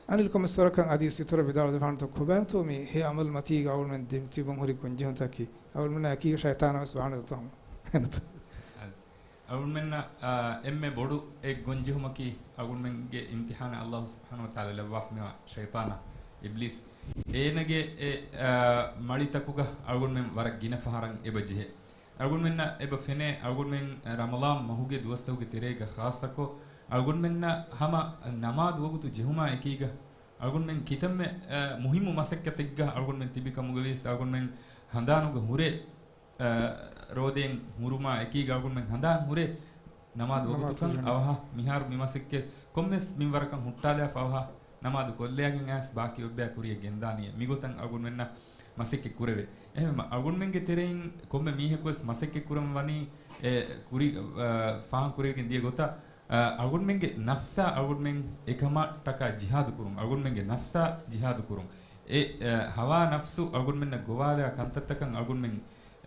އަނިލް ކޮމެސްވަރަކަށް އަދި ސިތުރަ ވިދާޅު ދެފާނުތޯ ކޮބާތޯ މި ހެޔޮ އަމަލު މަތީގަ އަޅުމެން ދެމިތިބުން ހުރި ގޮންޖެހުންތަކީ؟ އަޅުމެންނާ އެކީގަ ޝައިޠާނާ ވެސް ވާނެ ދޯ؟ އަޅުމެންނަށް، އާ، އެންމެ ބޮޑު އެއް ގޮންޖެހުމަކީ އަޅުމެންގެ އިމްތިޙާނަށް އައްލާހު ސުބްޙާނަހު ވަތަޢާލާ ލައްވާފަ މިވާ ޝައިޠާނާ އިބްލީސް. އޭނަގެ އެ، އާ، މަޅިތަކުގަ އަޅުގަނޑުމެން ވަރަށް ގިނަ ފަހަރަށް އެބަ ޖެހޭ. އަޅުގަނޑުމެންނަށް އެބަ ފެނޭ، އަޅުގަނޑުމެން ރަމަޟާން މަހުގެ ދުވަސްތަކުގެ ތެރޭގަ ޚާއްޞަކޮށް، އަޅުގަނޑުމެންނަށް ހަމަ ނަމާދު ވަގުތު ޖެހުމާ އެކީގަ، އަޅުގަނޑުމެން ކިތަންމެ، އަ، މުހިއްމު މަސައްކަތެއްގަ އަޅުގަނޑުމެން ތިބި ކަމުގަވެސް، އަޅުގަނޑުމެން ހަނދާނުގަ ހުރޭ، އަ، ރޯދައިން ހުރުމާ އެކީގަ އަޅުގަނޑުމެން ހަނދާން ހުރޭ ނަމާދު ނަމާދު ވަގުތުކަން ފުރިހަމަ. އަވަހަށް މިހާރު މި މަސައްކަތް ކޮންމެސް މިންވަރަކަށް ހުއްޓާލާފަ އަވަހަށް ނަމާދު ކޮށްލައިގެން އައިސް ބާކީ އޮއްބަޔާ ކުރިޔަށް ގެންދާނީ މިގޮތަށް އަޅުގަނޑުމެންނަށް މަސައްކަތް ކުރެވޭ. އެހެންވީމަ، އަޅުގަނޑުމެންގެ ތެރެއިން ކޮންމެ މީހަކުވެސް މަސައްކަތް ކުރަން ވަނީ، އެ، ކުރި، އަ، ފާހަގަ ކުރެވިގެން ދިޔަ ގޮތަށް، އަ، އަޅުގަނޑުމެންގެ ނަފްސާ އަޅުގަނޑުމެން އެކަމަށްޓަކާ ޖިހާދު ކުރުން، އަޅުގަނޑުމެންގެ ނަފްސާ ޖިހާދު ކުރުން. އެ، އަ، ހަވާ ނަފްސު އަޅުގަނޑުމެންނަށް ގޮވާލާ ކަންތައްތަކަށް އަޅުގަނޑުމެން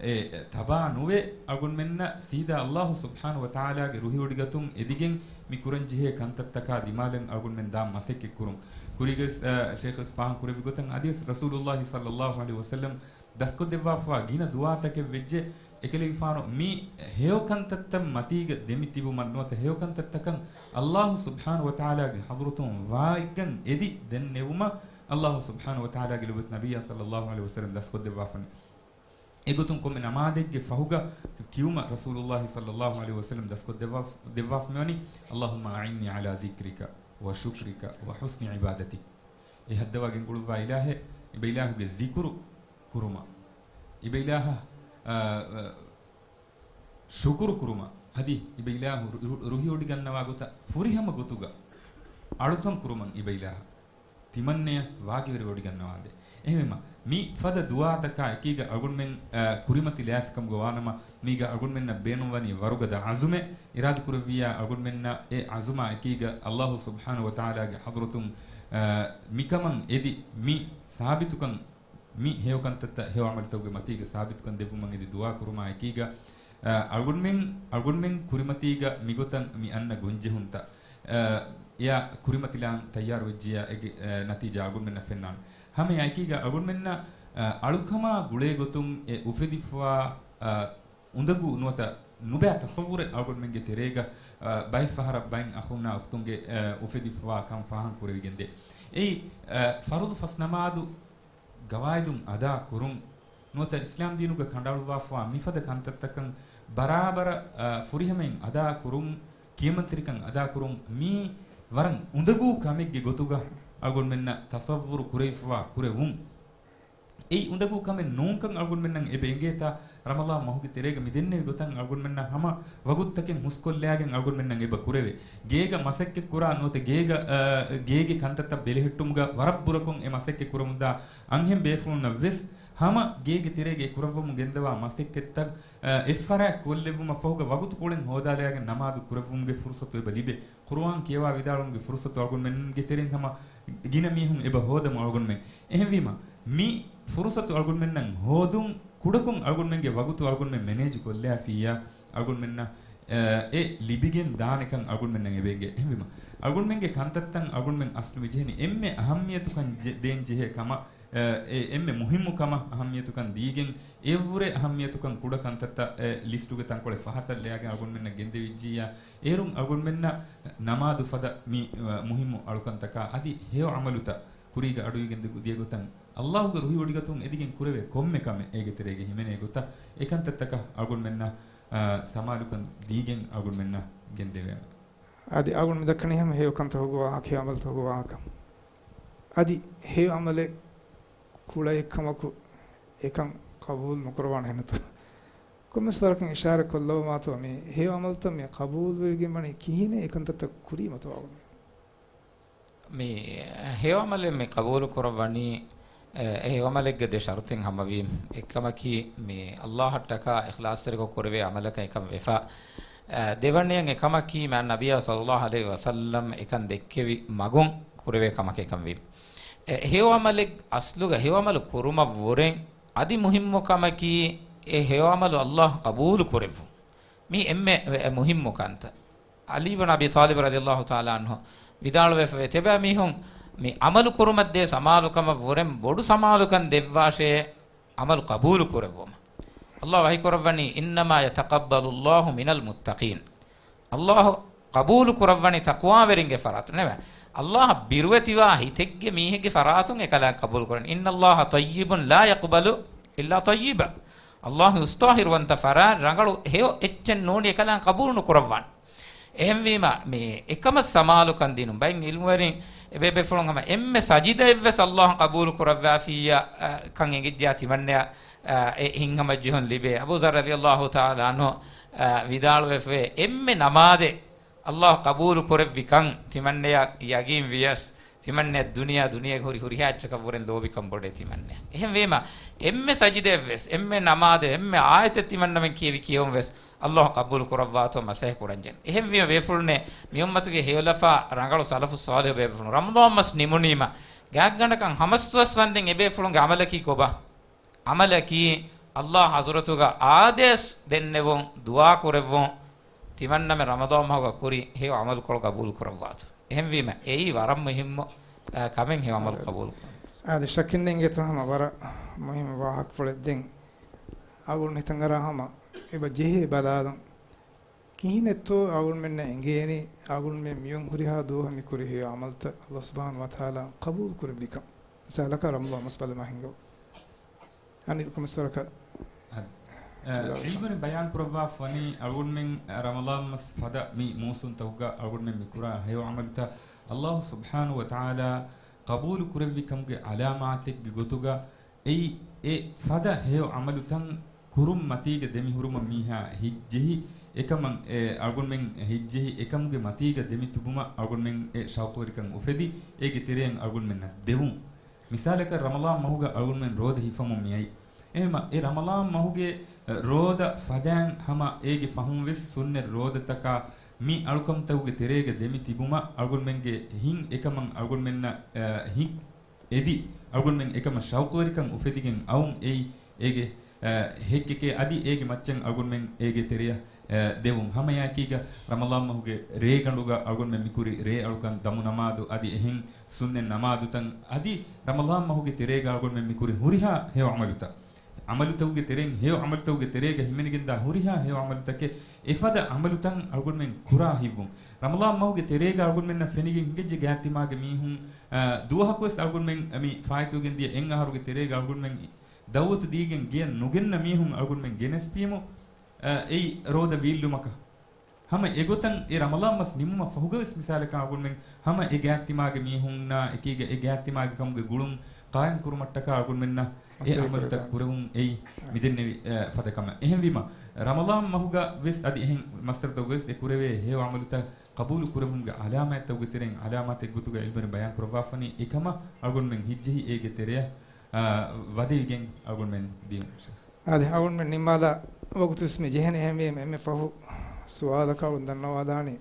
އެ، ތަބާ ނުވެ، އަޅުގަނޑުމެންނަށް ސީދާ އައްލާހު ސުބްޙާނަހު ވަތަޢާލާގެ ރުހިވޮޑިގަތުން އެދިގެން މި ކުރަންޖެހޭ ކަންތައްތަކާ ދިމާލަށް އަޅުގަނޑުމެން ދާން މަސައްކަތްކުރުން. ކުރީގަސް، އަ، ޝޭޚް ވެސް ފާހަގަ ކުރެއްވި ގޮތަށް އަދިވެސް ރަސޫލުއްލާހި ޞައްލައްލާހު ޢަލައިހި ވަސައްލަމް ދަސްކޮށްދެއްވާފަވާ ގިނަ ދުޢާތަކެއް ވެއްޖެ. އެކަލޭގެފާނު މި ހެޔޮ ކަންތައްތައް މަތީގަ ދެމި ތިބުމަށް ނުވަތަ ހެޔޮ ކަންތައްތަކަށް އައްލާހު ސުބްޙާނަހު ވަތަޢާލާގެ ޙަޟްރަތުން ވާއެއްގަން އެދި ދެންނެވުމަށް އައްލާހު ސުބްޙާނަހު ވަތަޢާލާގެ ލޮބުވެތި ނަބިއްޔާ ޞައްލައްލާހު ޢަލައިހި ވަސައްލަމް ދަސްކޮށްދެއްވާފަން. އެގޮތުން ކޮންމެ ނަމާދެއްގެ ފަހުގަ ކިޔުމަށް ރަސޫލުއްލާހި ޞައްލައްލާހު ޢަލައިހި ވަސައްލަމް ދަސްކޮށްދެއްވާ-، ދެއްވާފަ މިވަނީ، اللهم أعني على ذكرك وشكرك وحسن عبادتك. އެ ހައްދަވާ ގެންގުޅުއްވާ އިލާހޭ، އިބަ އިލާހުގެ ޒިކުރު ކުރުމަށް، އިބަ އިލާހަށް، އާ، އާ، ޝުކުރު ކުރުމަށް، އަދި އިބަ އިލާހު ރު-، ރު-، ރުހިވޮޑިގަންނަވާ ގޮތަށް ފުރިހަމަ ގޮތުގަ އަޅުކަން ކުރުމަށް އިބަ އިލާހަށް ތިމަންނަޔަށް ވާގިވެރިވޮޑިގަންނަވާނދޭ. އެހެންވީމަ، މި ފަދަ ދުޢާތަކާ އެކީގަ އަޅުގަނޑުމެން، އަ، ކުރިމަތިލާފިކަމުގަ ވާނަމަ، މީގަ އަޅުގަނޑުމެންނަށް ބޭނުންވަނީ ވަރުގަދަ ޢަޒުމެއް. އިރާދަކުރެއްވިއްޔާ އަޅުގަނޑުމެންނަށް އެ ޢަޒުމާ އެކީގަ އައްލާހު ސުބްޙާނަހު ވަތަޢާލާގެ ޙަޟްރަތުން، އަ، މިކަމަށް އެދި، މި ސާބިތުކަން، މި ހެޔޮ ކަންތައްތައް ހެޔޮ ޢަމަލުތަކުގެ މަތީގަ ސާބިތުކަން ދެއްވުމަށް އެދި ދުޢާ ކުރުމާ އެކީގަ، އަ، އަޅުގަނޑުމެން، އަޅުގަނޑުމެން ކުރިމަތީގަ މިގޮތަށް މި އަންނަ ގޮންޖެހުންތައް، އަ، އެޔާ ކުރިމަތިލާން ތައްޔާރުވެއްޖިއްޔާ އޭގެ، އަ، ނަތީޖާ އަޅުގަނޑުމެންނަށް ފެންނާނެ. ހަމަ އެއާއެކީގަ އަޅުގަނޑުމެންނަށް، އަ، އަޅުކަމާ ގުޅޭގޮތުން އެ އުފެދިފަވާ، އަ، އުނދަގޫ ނުވަތަ ނުބައި ތަޞައްވުރެއް އަޅުގަނޑުމެންގެ ތެރޭގަ، އަ، ބައެއް ފަހަރަށް ބައެއް އަޚުންނާ އުޚްތުންގެ، އަ، އުފެދިފަވާ ކަން ފާހަގަ ކުރެވިގެންދޭ. އެއީ، އަ، ފަރުޟު ފަސް ނަމާދު ގަވާއިދުން އަދާ ކުރުން، ނުވަތަ އިސްލާމް ދީނުގަ ކަނޑައަޅުއްވާފަވާ މިފަދަ ކަންތައްތަކަން ބަރާބަރަށް، އަ، ފުރިހަމައިން އަދާ ކުރުން، ކިޔަމަންތެރިކަން އަދާ ކުރުން، މީ ވަރަށް އުނދަގޫ ކަމެއްގެ ގޮތުގަ އަޅުގަނޑުމެންނަށް ތަޞައްވުރު ކުރެވިފަވާ ކުރެވުން. އެއީ އުނދަގޫ ކަމެއް ނޫންކަން އަޅުގަނޑުމެންނަށް އެބަ އެނގޭތާ، ރަމަޟާން މަހުގެ ތެރޭގަ މި ދެންނެވި ގޮތަށް އަޅުގަނޑުމެންނަށް ހަމަ ވަގުތުތަކެއް ހުސްކޮށްލާގެން އަޅުގަނޑުމެންނަށް އެބަ ކުރެވޭ. ގޭގަ މަސައްކަތް ކުރާ ނުވަތަ ގޭގަ، އަ، ގޭގެ ކަންތައްތައް ބެލެހެއްޓުމުގަ ވަރަށް ބުރަކޮށް އެ މަސައްކަތް ކުރަމުންދާ އަންހެން ބޭފުޅުންނަށް ވެސް ހަމަ ގޭގެ ތެރޭގަ އެ ކުރައްވަމުން ގެންދަވާ މަސައްކަތްތައް، އަ، އެއްފަރާތް ކޮށްލެއްވުމަށް ފަހުގަ ވަގުތުކޮޅެއް ހޯދާލާގެން ނަމާދު ކުރެއްވުމުގެ ފުރުޞަތު އެބަ ލިބޭ. ޤުރުއާން ކިޔަވާ ވިދާޅުވުމުގެ ފުރުޞަތު އަޅުގަނޑުމެންގެ ތެރެއިން ހަމަ ގިނަ މީހުން އެބަ ހޯދަމު އަޅުގަނޑުމެން. އެހެންވީމަ، މި ފުރުޞަތު އަޅުގަނޑުމެންނަށް ހޯދުން ކުޑަކޮށް އަޅުގަނޑުމެންގެ ވަގުތު އަޅުގަނޑުމެން މެނޭޖު ކޮށްލާފިއްޔާ، އަޅުގަނޑުމެންނަށް، އަ، އެ ލިބިގެން ދާނެކަން އަޅުގަނޑުމެންނަށް އެބައެނގޭ. އެހެންވީމަ، އަޅުގަނޑުމެންގެ ކަންތައްތައް އަޅުގަނޑުމެން އަސްލު މިޖެހެނީ އެންމެ އަހައްމިޔަތުކަން ޖެ-، ދޭން ޖެހޭ ކަމަށް، އެ، އެ އެންމެ މުހިއްމު ކަމަށް އަހައްމިޔަތުކަން ދީގެން، އެއަށްވުރެ އަހައްމިޔަތުކަން ކުޑަ ކަންތައްތައް، އެ، ލިސްޓުގެ ތަންކޮޅެއް ފަހަތަށް ލައިގެން އަޅުގަނޑުމެންނަށް ގެންދެވިއްޖިއްޔާ، އޭރުން އަޅުގަނޑުމެންނަށް ނަމާދު ފަދަ މި، އަ، މުހިއްމު އަޅުކަންތަކާ އަދި ހެޔޮ ޢަމަލުތައް ކުރީގަ އަޑުއިވިގެން ދި-، ދިޔަ ގޮތަށް، އައްލާހުގެ ރުހިވޮޑިގަތުން އެދިގެން ކުރެވޭ ކޮންމެ ކަމެއް އޭގެ ތެރޭގަ ހިމެނޭ ގޮތަށް، އެކަންތައްތަކަށް އަޅުގަނޑުމެންނަށް، އަ، ސަމާލުކަން ދީގެން އަޅުގަނޑުމެންނަށް ގެންދެވޭނެ. އަދި އަޅުގަނޑު މި ދައްކަނީ ހަމަ ހެޔޮ ކަންތަކުގެ ވާހަކަ، ހެޔޮ ޢަމަލުތަކުގެ ވާހަކަ. އަދި ހެޔޮ ޢަމަލެއް ކުޅައެއްކަމަކު އެކަން ޤަބޫލު ނުކުރައްވާނެ ހެންނަތޯ؟ ކޮންމެސް ވަރަކަށް އިޝާރަތް ކޮށްލަވަމާތޯ މި ހެޔޮ ޢަމަލުތައް މި ޤަބޫލުވެވިގެން ވަނީ ކިހިނެއް އެކަންތައްތައް ކުރީމަތޯ އަޅުގަނޑުމެން؟ މި ހެޔޮ ޢަމަލެއް މި ޤަބޫލު ކުރައްވަނީ، އެ، ހެޔޮ ޢަމަލެއްގެ ދެ ޝަރުޠިން ހަމަވީ. އެއްކަމަކީ، މި އައްލާހަށްޓަކާ އިޚްލާޞްތެރިކޮށް ކުރެވޭ ޢަމަލަކަށް އެކަން ވެފަ. އެ، ދެވަނަޔަށް އެކަމަކީ، މާތް ނަބިއްޔާ ޞައްލައްލާހު ޢަލައިހި ވަސައްލަމް އެކަން ދެއްކެވި މަގުން ކުރެވޭ ކަމަކަށް އެކަން ވީ. އެ، ހެޔޮ ޢަމަލެއް އަސްލުގަ ހެޔޮ ޢަމަލު ކުރުމަށްވުރެ އަދި މުހިއްމު ކަމަކީ، އެ ހެޔޮ ޢަމަލު އައްލާހު ޤަބޫލު ކުރެއްވުން. މީ އެންމެ މުހިއްމު ކަންތައް. ޢަލީ ބިން އަބީ ޠާލިބް ރަޟިޔައްލާހު ތަޢާލާ ޢަންހު ވިދާޅުވެފަވޭ، ތިބާ މީހުން މި ޢަމަލު ކުރުމަށްދޭ ސަމާލުކަމަށްވުރެން ބޮޑު ސަމާލުކަން ދެއްވާށޭ، ޢަމަލު ޤަބޫލު ކުރެއްވުމަށް. ﷲ ވަޙީ ކުރައްވަނީ، "إنما يتقبل الله من المتقين." ﷲ ޤަބޫލު ކުރައްވަނީ ތަޤްވާވެރިންގެ ފަރާތުން ނެވެ. ﷲ އަށް ބިރުވެތިވާ ހިތެއްގެ މީހެއްގެ ފަރާތުން އެކަލާނގެ ޤަބޫލު ކުރަނީ. "إن الله طيب لا يقبل إلا طيبا." ﷲ ހުސްޠާހިރުވަންތަ ފަރާތް، ރަނގަޅު ހެޔޮ އެއްޗެއް ނޫނީ އެކަލާނގެ ޤަބޫލު ނުކުރައްވާނެ. އެހެންވީމަ، މި އެކަމަށް ސަމާލުކަން ދިނުން ބައެއް ޢިލްމުވެރިން އެބޭބޭފުޅުން ހަމަ އެންމެ ސަޖިދައެއްވެސް ﷲ އަށް ޤަބޫލު ކުރައްވާފިއްޔާ، އަ، ކަން އެނގިއްޖެޔާ ތިމަންނަޔަށް، އަ، އެ ހިތްހަމަޖެހުން ލިބޭ. އަބޫ ޛައްރު ރަޟިޔަﷲ ތަޢާލާ ޢަންހު، އަ، ވިދާޅުވެފައި، އެންމެ ނަމާދެއް ﷲ ޤަބޫލު ކުރެއްވިކަން ތިމަންނަޔަށް ޔަގީން ވިޔަސް، ތިމަންނަޔަށް ދުނިޔެ، ދުނިޔޭގެ ހުރި ހުރިހާ އެއްޗަކަށްވުރެން ލޯބިކަން ބޮޑޭ ތިމަންނަޔަށް. އެހެންވީމަ، އެންމެ ސަޖިދައެއްވެސް، އެންމެ ނަމާދެއް، އެންމެ އާޔަތެއް ތިމަންނަމެން ކިޔެވި ކިޔެވުންވެސް، ﷲ ޤަބޫލު ކުރައްވާތޯ މަސައްކަތް ކުރަންޖެހޭ. އެހެންވީމަ ބޭފުޅުންނޭ، މި އުއްމަތުގެ ހެޔޮލަފާ ރަނގަޅު ސަލަފު ޞާލިޙު ބޭބޭފުޅުން ރަމަޟާން މަސް ނިމުނީމަ، ގާތްގަނޑަކަށް ހަމަސްދުވަސް ވަންދެން އެބޭފުޅުންގެ ޢަމަލަކީ ކޮބާ؟ ޢަމަލަކީ، ﷲ ޙަޟްރަތުގަ އާދޭސް ދެންނެވުން، ދުޢާ ކުރެއްވުން، ތިމަންނަމެން ރަމަޟާން މަހުގަ ކުރި ހެޔޮ ޢަމަލުކޮޅު ޤަބޫލު ކުރައްވާތޯ. އެހެންވީމަ، އެއީ ވަރަށް މުހިއްމު، އަ، ކަމެއް ހެޔޮ ޢަމަލު ޤަބޫލު ކުރުން. އާދެ، ޝައްކެއް ނޭނގޭތޯ ހަމަ ވަރަށް މުހިއްމު ވާހަކަފުޅެއް ދެން އަޅުގަނޑު ހިތަށް އަރާ ހަމަ އެބަ ޖެހޭ ބަލާލަން. ކިހިނެއްތޯ އަޅުގަނޑުމެންނަށް އެނގޭނީ، އަޅުގަނޑުމެން މިއޮން ހުރިހާ ދުވަހު މި ކުރި ހެޔޮ ޢަމަލުތައް ﷲ ސުބްޙާނަހޫ ވަތަޢާލާ ޤަބޫލު ކުރެއްވިކަން. މިސާލަކަށް ރަމަޟާން މަސް ބަލަމާ ހިނގަވަ. އަނެއް ކޮންމެސް ވަރަކަށް އަ، އަ، ޢިލްމުވެރިން ބަޔާން ކުރައްވާފަ ވަނީ، އަޅުގަނޑުމެން ރަމަޟާން މަސް ފަދަ މި މޫސުންތަކުގަ އަޅުގަނޑުމެން މި ކުރާ ހެޔޮ ޢަމަލުތައް ﷲ ސުބްޙާނަހޫ ވަތަޢާލާ ޤަބޫލު ކުރެއްވި ކަމުގެ ޢަލާމާތެއްގެ ގޮތުގަ، އެއީ އެ ފަދަ ހެޔޮ ޢަމަލުތައް ކުރުން މަތީގަ ދެމިހުރުމަށް މީހާ ހިތްޖެހި، އެކަމަށް އެ އަޅުގަނޑުމެން ހިތްޖެހި، އެކަމުގެ މަތީގަ ދެމިތިބުމަށް އަޅުގަނޑުމެން އެ ޝައުޤުވެރިކަން އުފެދި، އޭގެ ތެރެއިން އަޅުގަނޑުމެންނަށް ދެވުން. މިސާލަކަށް ރަމަޟާން މަހުގަ އަޅުގަނޑުމެން ރޯދަ ހިފަމުން މިއައީ. އެހެންމަ އެ ރަމަޟާން މަހުގެ، އެ، ރޯދަ ފަދައިން ހަމަ އޭގެ ފަހުން ވެސް ސުންނަތް ރޯދަތަކާ މި އަޅުކަންތަކުގެ ތެރޭގަ ދެމި ތިބުމަށް އަޅުގަނޑުމެންގެ ހިތް އެކަމަށް އަޅުގަނޑުމެންނަށް، އެ، ހިތް އެދި، އަޅުގަނޑުމެން އެކަމަށް ޝައުޤުވެރިކަން އުފެދިގެން އައުން އެއީ، އޭގެ، އެ، ހެއްކެކޭ އަދި އޭގެ މައްޗަށް އަޅުގަނޑުމެން އޭގެ ތެރެއަށް، އެ، ދެވުން. ހަމައެއާއެކީގަ ރަމަޟާން މަހުގެ ރޭގަނޑުގަ އަޅުގަނޑުމެން މިކުރި ރޭ އަޅުކަން ދަމު ނަމާދު އަދި އެހެން ސުންނަތް ނަމާދުތައް އަދި ރަމަޟާން މަހުގެ ތެރޭގަ އަޅުގަނޑުމެން މިކުރި ހުރިހާ ހެޔޮ ޢަމަލުތައް. ޢަމަލުތަކުގެ ތެރެއިން، ހެޔޮ ޢަމަލުތަކުގެ ތެރޭގަ ހިމެނިގެންދާ ހުރިހާ ހެޔޮ ޢަމަލުތަކެއް، އެފަދަ ޢަމަލުތައް އަޅުގަނޑުމެން ކުރާ ހިތްވުން. ރަމަޟާން މަހުގެ ތެރޭގަ އަޅުގަނޑުމެންނަށް ފެނިގެން ހިނގައްޖެ ގާތްތިމާގެ މީހުން، އަ، ދުވަހަކުވެސް އަޅުގަނޑުމެން މި ފާއިތުވެގެން ދިޔަ އެއް އަހަރުގެ ތެރޭގަ އަޅުގަނޑުމެން ދައުވަތު ދީގެން ގެޔަށް ނުގެންނަ މީހުން އަޅުގަނޑުމެން ގެނެސްފީމު، އަ، އެއީ ރޯދަ ވީއްލުމަކަށް. ހަމަ އެގޮތަށް އެ ރަމަޟާން މަސް ނިމުމަށް ފަހުގަވެސް މިސާލަކަށް އަޅުގަނޑުމެން ހަމަ އެ ގާތްތިމާގެ މީހުންނާ އެކީގަ އެ ގާތްތިމާގެ ކަމުގެ ގުޅުން ޤާއިމް ކުރުމަށްޓަކާ އަޅުގަނޑުމެންނަށް އެ މަސައްކަތް އަމަލުތައް ކުރެވުން އެއީ މިދެންނެވި، އެ، ފަދަ ކަމެއް. އެހެންވީމަ، ރަމަޟާން މަހުގަ ވެސް އަދި އެހެން މައްސަރުތަކުގަ ވެސް އެ ކުރެވޭ ހެޔޮ ޢަމަލުތައް ޤަބޫލު ކުރެވުމުގެ ޢަލާމާތްތަކުގެ ތެރެއިން ޢަލާމާތެއް ގޮތުގަ ޢިލްމުވެރިން ބަޔާން ކުރައްވާފަނީ އެކަމަށް އަޅުގަނޑުމެން ހިތްޖެހި އޭގެ ތެރެއަށް، އާ، ވަދެވިގެން އަޅުގަނޑުމެން ދިޔުން. އާދެ، އަޅުގަނޑުމެން ނިންމާލާ ވަގުތުވެސް މި ޖެހެނީ. އެހެންވީމަ އެންމެ ފަހު ސުވާލަކަށް އަޅުގަނޑު ދަންނަވާލާނީ،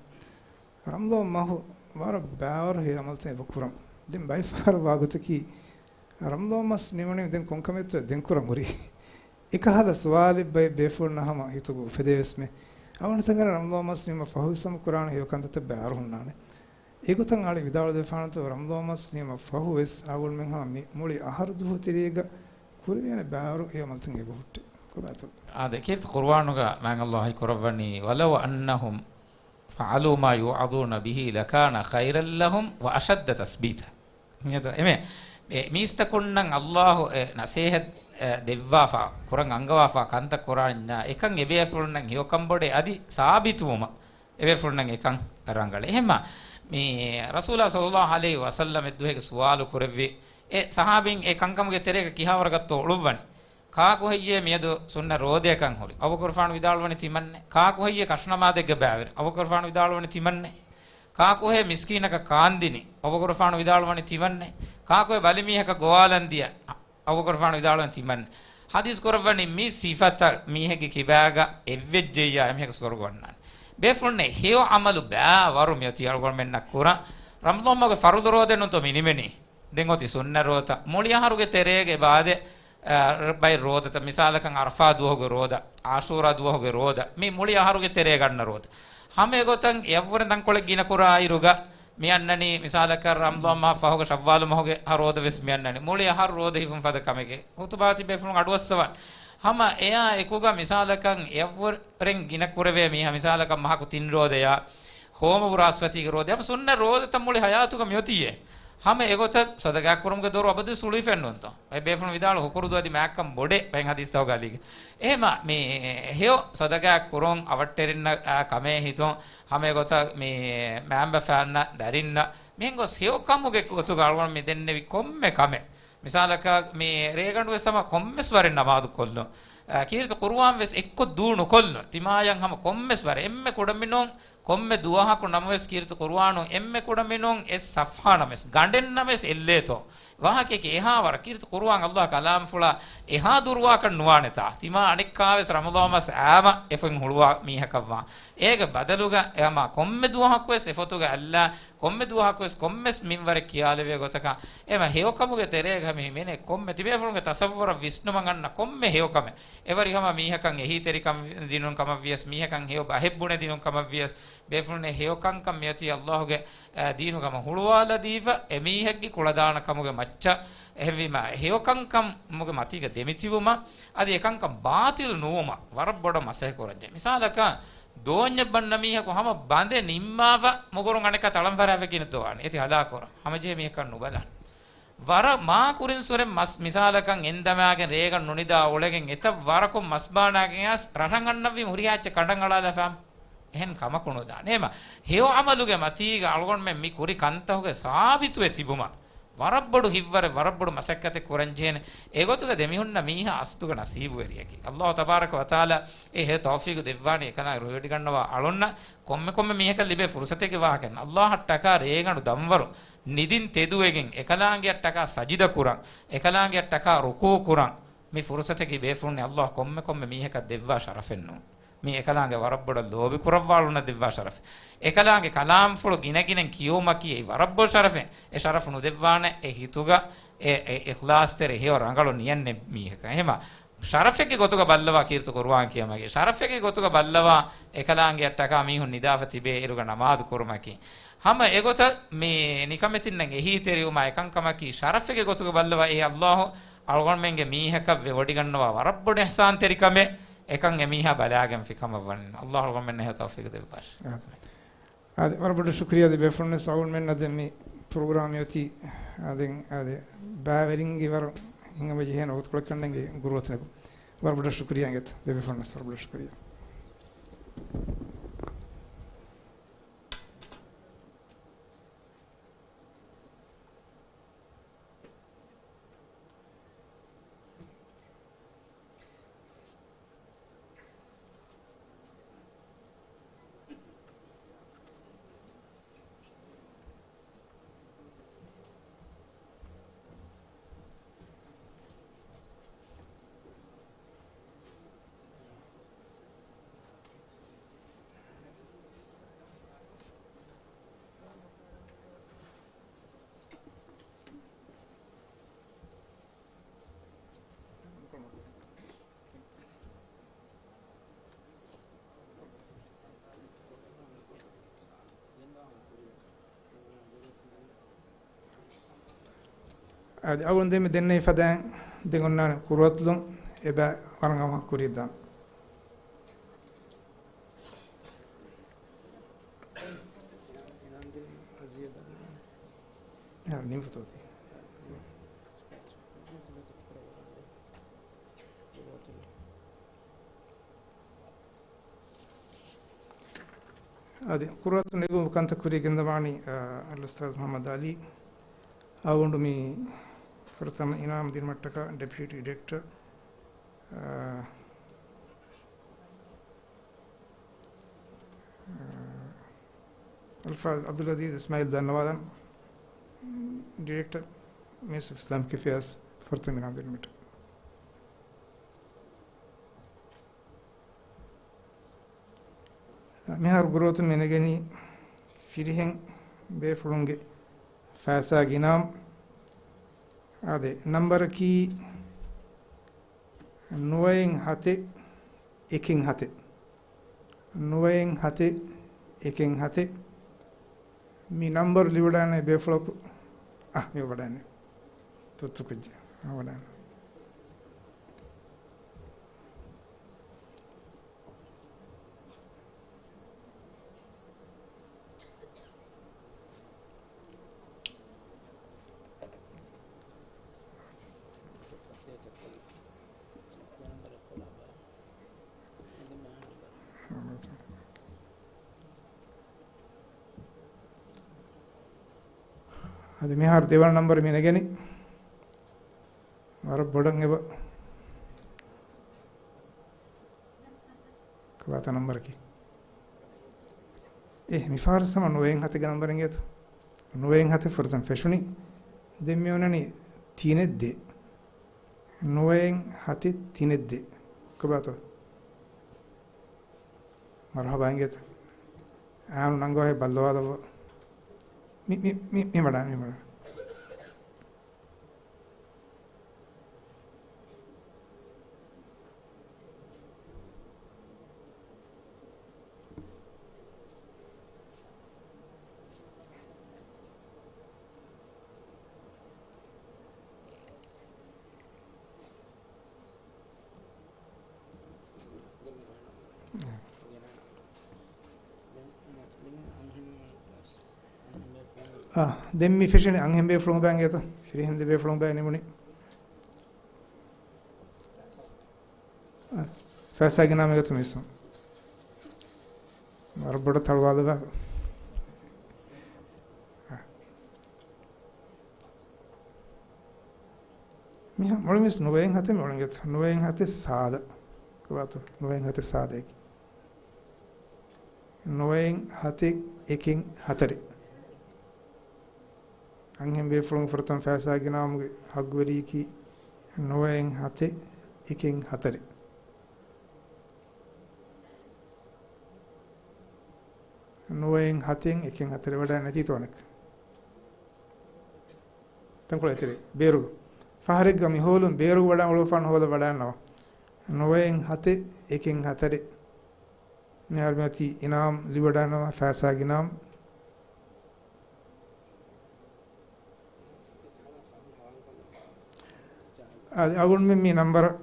ރަމަޟާން މަހު ވަރަށް ބައިވަރު ހެޔޮ ޢަމަލުތައް އެބަ ކުރަން. ދެން ބައެއް ފަހަރު ވާގޮތަކީ، ރަމަޟާން މަސް ނިމުނީ ދެން ކޮންކަމެއްތޯ ދެން ކުރަން ހުރީ؟ އެކަހަލަ ސުވާލެއް ބައެއް ބޭފުޅުންނަށް ހަމަ ހިތުގަ އުފެދޭވެސްމެ. އަޅުގަނޑު ހިތަށް އަރާ ރަމަޟާން މަސް ނިމުމަށް ފަހު ވެސް ހަމަ ކުރާނެ ހެޔޮ ކަންތައްތައް ބައިވަރު ހުންނާނެ. އެގޮތަށް އަޅެ ވިދާޅު ދެފާނެތޯ، ރަމަޟާން މަސް ނިމުމަށް ފަހު ވެސް އަޅުގަނޑުމެން ހަމަ މި މުޅި އަހަރު ދުވަހު ތެރޭގަ ކުރެވޭނެ ބައިވަރު ހެޔޮ ޢަމަލުތައް އެބަހުއްޓޭ. ކޮބާތޯ؟ އާދެ، ކީރިތި ޤުރުއާނުގަ މާތް ﷲ ވަޙީ ކުރައްވަނީ، "ولو أنهم فعلوا ما يوعظون به لكان خيرا لهم وأشد تثبيتا." އެމެ، އެ މީސްތަކުންނަށް ﷲ އެ ނަސޭހަތް، އެ، ދެއްވާފަ، ކުރަން އަންގަވާފަ ކަންތައް ކުރާންޏާ، އެކަން އެބޭފުޅުންނަށް ހެޔޮކަންބޮޑޭ އަދި ސާބިތުވުމަށް އެބޭފުޅުންނަށް އެކަން ރަނގަޅޭ. އެހެންމަ، މި ރަސޫލާ ޞައްލަﷲ ޢަލައިހި ވަސައްލަމް އެއްދުވަހެއްގެ ސުވާލު ކުރެއްވި، އެ ޞަޙާބީން އެ ކަންކަމުގެ ތެރޭގަ ކިހާވަރަކަށްތޯ އުޅުއްވަނީ؟ ކާކު ހެއްޔޭ މިއަދު ސުންނަ ރޯދަޔަކަން ހުރި؟ އަބޫބަކުރުފާނު ވިދާޅުވަނީ ތިމަންނޭ. ކާކު ހެއްޔޭ ކަށުނަމާދެއްގެ ބައިވެރި؟ އަބޫބަކުރުފާނު ވިދާޅުވަނީ ތިމަންނޭ. ކާކު ހޭ މިސްކީނަކަށް ކާންދިނީ؟ އަބޫބަކުރުފާނު ވިދާޅުވަނީ ތިމަންނޭ. ކާކު ހޭ ބަލިމީހަކަށް ގޮވާލަން ދިޔަ؟ އަބޫބަކުރުފާނު ވިދާޅުވަނީ ތިމަންނޭ. ޙަދީޘް ކުރައްވަނީ މި ސިފަތައް މީހެއްގެ ކިބާގަ އެއްވެއްޖެއްޔާ އެމީހަކު ސުވަރުގެ ވަންނާނެ. ބޭފުޅުންނޭ ހެޔޮ ޢަމަލު ބައިވަރު މިއޮތީ އަޅުގަނޑުމެންނަށް ކުރަން. ރަމަޟާން މަހުގެ ފަރުޟު ރޯދައެއް ނޫންތޯ މި ނިމެނީ؟ ދެން އޮތީ ސުންނަ ރޯދަ. މުޅި އަހަރުގެ ތެރޭގަ އެބައާދޭ، އަ، ބައެއް ރޯދަތައް، މިސާލަކަށް ޢަރަފާ ދުވަހުގެ ރޯދަ، ޢާޝޫރާ ދުވަހުގެ ރޯދަ، މި މުޅި އަހަރުގެ ތެރޭގަ އަންނަ ރޯދަ. ހަމަ އެގޮތަށް އެއަށްވުރެން ތަންކޮޅެއް ގިނަ ކުރާ އިރުގަ، މި އަންނަނީ މިސާލަކަށް ރަމަޟާން މަހަށް ފަހުގަ ޝައްވާލު މަހުގެ އަހަރު ރޯދަ ވެސް މި އަންނަނީ. މުޅި އަހަރު ރޯދަ ހިފުން ފަދަ ކަމެކޭ. ޚުތުބާ ތިބޭފުޅުން އަޑުއައްސަވާން. ހަމަ އެއާ އެކުގަ މިސާލަކަށް އެއަށްވުރެން ގިނަ ކުރެވޭ މީހާ މިސާލަކަށް މަހަކު ތިން ރޯދަޔާ، ހޯމަ ބުރާސްފަތީގެ ރޯދަ، ހަމަ ސުންނަ ރޯދަތައް މުޅި ހަޔާތުގަ މިއޮތީއޭ. ހަމަ އެގޮތަށް ޞަދަގާ ކުރުމުގެ ދޮރު އަބަދުވެސް ހުޅުވިފައެއް ނޫންތޯ؟ އެ ބޭފުޅުން ވިދާޅު ހުކުރުދު އަދި މާތްކަން ބޮޑޭ ބައެއް ޙަދީޘްތަކުގަ އަލީގެ. އެހެމަ މި ހެޔޮ ޞަދަގާ ކުރުން އަވަށްޓެރިންނަށް ކަމޭ ހިތުން ހަމަ އެގޮތަށް މި މައިންބަފައިންނަށް ދަރިންނަށް މިހެން ގޮސް ހެޔޮ ކަމުގެ ގޮތުގަ އަޅުގަނޑު މި ދެންނެވި ކޮންމެ ކަމެއް. މިސާލަކަށް މި ރޭގަނޑު ވެސް ހަމަ ކޮންމެސް ވަރެއް ނަމާދު ކޮށްލުން. އަ، ކީރިތި ޤުރުއާން ވެސް އެއްކޮށް ދޫނު ކޮށްލުން. ތިމާޔަށް ހަމަ ކޮންމެސް ވަރެއް އެންމެ ކުޑަމިނުން ކޮންމެ ދުވަހަކު ނަމަވެސް ކީރިތި ޤުރުއާނު އެންމެ ކުޑަމިނުން އެއް ޞަފްޙާ ނަމަވެސް، ގަނޑެއް ނަމަވެސް އެއްލޭތޯ. ވާހަކައަކީ އެހާ ވަރަށް ކީރިތި ޤުރުއާން ﷲ ކަލާމްފުޅާ އެހާ ދުރުވާކަށް ނުވާނެތާ. ތިމާ އަނެއްކާވެސް ރަމަޟާން މަސް އާމަ އެފައިން ހުޅުވާ މީހަކަށްވާ. އޭގެ ބަދަލުގަ އެ ހަމަ ކޮންމެ ދުވަހަކުވެސް އެފޮތުގަ އައްލާ، ކޮންމެ ދުވަހަކުވެސް ކޮންމެސް މިންވަރެއް ކިޔާލެވޭ ގޮތަކަށް، އެ ހަމަ ހެޔޮކަމުގެ ތެރޭގަ މި ހިމެނޭ ކޮންމެ ތިބޭފުޅުންގެ ތަޞައްވުރަށް ވިސްނުމަށް އަންނަ ކޮންމެ ހެޔޮކަމެއް. އެވަރި ހަމަ މީހަކަށް އެހީތެރިކަން ދިނުން ކަމަށްވިޔަސް، މީހަކަށް ހެޔޮ ބަހެއް ބުނެދިނުން ކަމަށްވިޔަސް، ބޭފުޅުންނޭ ހެޔޮކަންކަން މިއޮތީ ﷲ ގެ، އަ، ދީނުގަ ހަމަ ހުޅުވާލަދީފަ، އެމީހެއްގެ ކުޅަދާނަކަމުގެ މައްޗަށް. އެހެންވީމަ، ހެޔޮކަންކަމުގެ މަތީގަ ދެމިތިބުމަށް، އަދި އެކަންކަން ބާޠިލު ނުވުމަށް ވަރަށް ބޮޑަށް މަސައްކަތް ކުރަންޖެހޭ. މިސާލަކަށް، ދޯންޏެއް ބަންނަ މީހަކު ހަމަ ބަނދެއް ނިންމާފަ މުގުރުން އަނެއްކާ ތަޅަން ފަރާފަ ގިނަ ދޯ އަނެއް އެތި ހަލާކު ކުރަން. ހަމަޖެހޭ މީހަކަށް ނުބަލާނެ. ވަރަށް މާ ކުރިން ސުރެން މަސް މިސާލަކަށް އެންދަމާގެން ރޭގަނޑު ނުނިދާ އުޅެގެން އެތައް ވަރަކުން މަސް ބާނާގެން އައިސް ރަށަށް އަންނަންވީމަ ހުރިހާ އެއްޗެއް ކަނޑަނގަޅާލާފާމަ. އެހެން ކަމަކު ނުދާނެ. އެހެމަ ހެޔޮ ޢަމަލުގެ މަތީގަ އަޅުގަނޑުމެން މި ކުރި ކަންތަކުގެ ސާބިތުވެ ތިބުމަށް ވަރަށް ބޮޑު ހިތްވަރެއް، ވަރަށް ބޮޑު މަސައްކަތެއް ކުރަންޖެހޭނެ. އެގޮތުގަ ދެމިހުންނަ މީހާ އަސްލުގަ ނަސީބުވެރިއަކީ. ﷲ ތަބާރަކަ ވަތަޢާލާ އެ ހެޔޮ ތައުފީޤު ދެއްވާނީ އެކަލާނގެ ރުހިވެޑިގަންނަވާ އަޅުންނަށް. ކޮންމެ ކޮންމެ މީހަކަށް ލިބޭ ފުރުޞަތެއްގެ ވާހަކަ. ﷲ އަށްޓަކާ ރޭގަނޑު ދަންވަރު ނިދިން ތެދުވެގެން، އެކަލާނގެއަށްޓަކާ ސަޖިދަ ކުރަން، އެކަލާނގެއަށްޓަކާ ރުކޫޢު ކުރަން، މި ފުރުޞަތަކީ ބޭފުޅުންނެ ﷲ ކޮންމެ ކޮންމެ މީހަކަށް ދެއްވާ ޝަރަފެއް ނޫން. މީ އެކަލާނގެ ވަރަށް ބޮޑަށް ލޯބި ކުރައްވާ އަޅުންނަށް ދެއްވާ ޝަރަފެއް. އެކަލާނގެ ކަލާމްފުޅު ގިނަގިނައިން ކިޔެވުމަކީ އެއީ ވަރަށް ބޮޑު ޝަރަފެއް. އެ ޝަރަފު ނުދެއްވާނެ އެ ހިތުގަ އެ، އެ އިޚްލާޞްތެރި ހެޔޮ ރަނގަޅު ނިޔަންނެއް މީހަކަށް. އެހެމަ ޝަރަފެއްގެ ގޮތުގަ ބައްލަވާ ކީރިތި ޤުރުއާން ކިޔަމަގެ ޝަރަފެއްގެ ގޮތުގަ ބައްލަވާ އެކަލާނގެއަށްޓަކާ މީހުން ނިދާފަ ތިބޭ އިރުގަ ނަމާދު ކުރުމަކީ. ހަމަ އެގޮތަށް މި ނިކަމެތިންނަށް އެހީތެރިވުމާ އެކަންކަމަކީ ޝަރަފެއްގެ ގޮތުގަ ބައްލަވާ އެ ﷲ އަޅުގަނޑުމެންގެ މީހަކަށް ވެވޮޑިގަންނަވާ ވަރަށް ބޮޑު އިޙްސާންތެރިކަމެއް. އެކަން އެމީހާ ބަލާގެންފި ކަމަށް ވަނީ. ﷲ އަޅުގަނޑުމެންނަށް ހެޔޮ ތައުފީޤު ދެއްވާށި. އާދެ، ވަރަށް ބޮޑަށް ޝުކުރިއްޔާ ދެ ބޭފުޅުންނަށް. އަޅުގަނޑުމެންނަށް ދެން މި ޕްރޮގްރާމް އޮތީ، އާ، ދެން، އާދެ، ބައިވެރިންގެ ވަރު ހިނގަމަޖެހޭނެ ވަގުތުކޮޅެއް ކަންނޭނގެ ގުރުއަތުންނަކު. ވަރަށް ބޮޑަށް ޝުކުރިއްޔާ އިނގޭތަ ދެ ބޭފުޅުންނަށް. ވަރަށް ބޮޑަށް ޝުކުރިއްޔާ. އަދި އަޅުގަނޑު ދެންމެ ދެންނެވި ފަދައިން ދެން އޮންނާނެ ކުރުއަތުލުން. އެބަ ވަރަށް ހަމަ ކުރިއަށް ދާން. އެހާ ނިންފުތޯތީ. އަދި ކުރުއަތު ނެގުމުގެ ކަންތައް ކުރިއަށް ގެންދަވާނީ، އަ، އަލްއުސްތާޛު މުޙައްމަދު ޢަލީ. އަޅުގަނޑު މި ފުރަތަމަ އިނާމު ދިނުމަށްޓަކާ ޑެޕިއުޓީ ޑިރެކްޓަރ، އަ، އަލްފާޟިލް ޢަބްދުލްޢަޒީޒް އިސްމާޢީލް ދަންނަވާލަން، ޑިރެކްޓަރ، މިނިސްޓްރީ އޮފް އިސްލާމިކް އެފެއާޒް، ފުރަތަމަ އިނާމު ދިނުމަށްޓަކާ. މިހާރު ގުރުއަތުން މި ނެގެނީ ފިރިހެން ބޭފުޅުންގެ ފައިސާގެ އިނާމް. އާދެ، ނަންބަރަކީ ނުވައެއް ހަތެއް އެކެއް ހަތެއް. ނުވައެއް ހަތެއް އެކެއް ހަތެއް. މި ނަންބަރު ލިބިވަޑާނެ ބޭފުޅަކު، އަ، މި ވަޑާނެ. ތުއްތު ކުއްޖެއް. އަ، ވަޑާނެ. އަދި މިހާރު ދެވަނަ ނަންބަރު މި ނެގެނީ. ވަރަށް ބޮޑަށް އެބަ. ކޮބާތޯ ނަންބަރަކީ؟ އޭ، މި ފަހަރަސް ހަމަ ނުވައެއް ހަތެއްގެ ނަންބަރެއް އިނގޭތޯ. ނުވައެއް ހަތެއް ފުރަތަމަ ފެށުނީ. ދެން މި އޮންނަނީ ތިނެއް ދެ. ނުވައެއް ހަތެއް ތިނެއް ދެ. ކޮބާތޯ؟ މަރުހަބާ އިނގޭތޯ. އާނު ނަންގަވަހެއް ބައްލަވާލައްވާ. މި، މި، މި، މި މަޑާ، މި މަޑާ. އާ، ދެން މި ފެށެނީ އަންހެން ބޭފުޅުން ބައި އިނގޭތޯ. ފިރިހެން ދެ ބޭފުޅުން ބައި ނިމުނީ. އާ، ފައިސާގެ ނަމެއް އިނގޭތޯ މީސް. ވަރަށް ބޮޑަށް ތަޅުވާލަބާ. އާ. މިހާ މޮޅި މީސް ނުވައެއް ހަތެއް މޮޅިނގެތަ؟ ނުވައެއް ހަތެއް ސާދަ. ކޮބާތޯ؟ ނުވައެއް ހަތެއް ސާދައެކި. ނުވައެއް ހަތެއް އެކެއް ހަތަރެއް. އަންހެން ބޭފުޅުން ފުރަތަމަ ފައިސާ ގިނަވުމުގެ ހައްގުވެރިއަކީ ނުވައެއް ހަތެއް އެކެއް ހަތަރެއް. ނުވައެއް ހަތެއް އެކެއް ހަތަރެއް ވަޑާ ނެތީތޯ އަނެއްކާ. ތަންކޮޅެއް އެތެރެ ބޭރުގަ. ފަހަރެއްގަ މި ހޯލުން ބޭރުގަ ވަޑާން އުޅުއްވާން ހޯލަ ވަޑާންނަވާ. ނުވައެއް ހަތެއް އެކެއް ހަތަރެއް. މިހާރު މިއޮތީ އިނާމް ލިބިވަޑާންނަވާ ފައިސާގެ އިނާމް. އަދި އަޅުގަނޑުމެން މި ނަންބަރަށް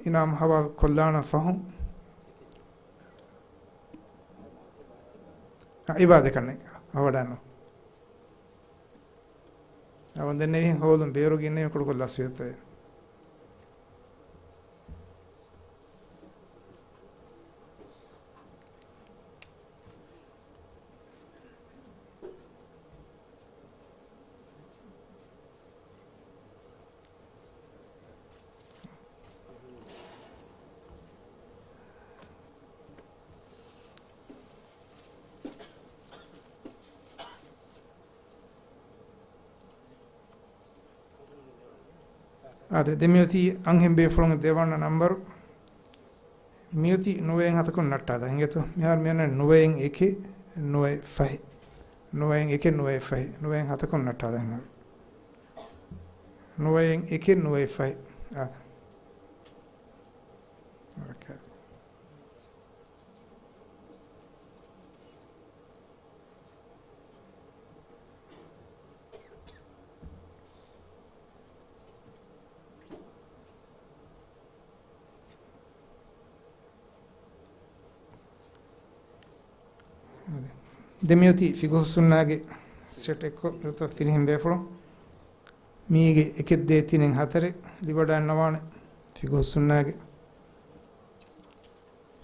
އިނާމް ހަވާލު ކޮށްލާނަ ފަހުން، އަ، އިބާދަކަންނެ އަވަޑާނު. އަވަން ދެންނެވިހެން ހޯލުން ބޭރުގެ އިންނެވި ކުޑަކޮށް ލަސްވިޔަތަވެ. އާދެ، ދެން މިއޮތީ އަންހެން ބޭފުޅުންގެ ދެވަނަ ނަންބަރު. މިއޮތީ ނުވައެއް ހަތަކުން ނައްޓާލާ އިނގޭތޯ. މިހާރު މިއަންނަނީ ނުވައެއް އެކެއް ނުވައެއް ފަހެއް. ނުވައެއް އެކެއް ނުވައެއް ފަހެއް. ނުވައެއް ހަތަކުން ނައްޓާލާ މިހާރު. ނުވައެއް އެކެއް ނުވައެއް ފަހެއް. އާދެ. ދެން މިއޮތީ ފިގުހު ސުންނާގެ ސެޓް އެއްކޮށް ފިރިހެން ބޭފުޅުން. މީގެ އެކެއް ދޭއް ތިނެއް ހަތަރެއް ލިބިވަޑާންނަވާނެ ފިގުހު ސުންނާގެ.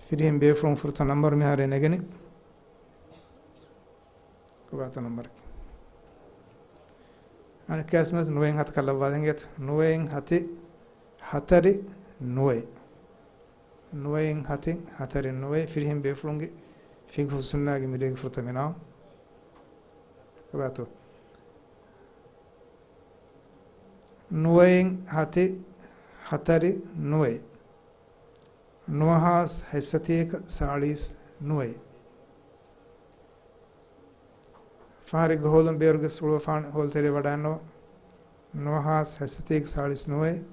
ފިރިހެން ބޭފުޅުން ފުރަތަމަ ނަންބަރު މިހާރު ނެގެނީ. ކޮބާތޯ ނަންބަރަކީ؟ އަނެއްކާވެސް މިއޮތީ ނުވައެއް ހަތަކަށް ލައްވާލަން އިނގޭތަ؟ ނުވައެއް ހަތެއް ހަތަރެއް ނުވައެއް. ނުވައެއް ހަތެއް ހަތަރެއް ނުވައެއް. ފިރިހެން ބޭފުޅުންގެ ފިގުހު ސުންނާގެ މިރޭގެ ފުރަތަމަ އިނާމް. ކޮބާތޯ؟ ނުވައެއް ހަތެއް ހަތަރެއް ނުވައެއް. ނުވަހާސް ހަތްސަތޭކަ ސާޅީސް ނުވައެއް. ފަހަރެއްގަ ހޯލުން ބޭރުގެ ސުޅުވަފާނެ ހޯލު ތެރޭ ވަޑާންނަވާ. ނުވަހާސް ހަތްސަތޭކަ ސާޅީސް ނުވައެއް.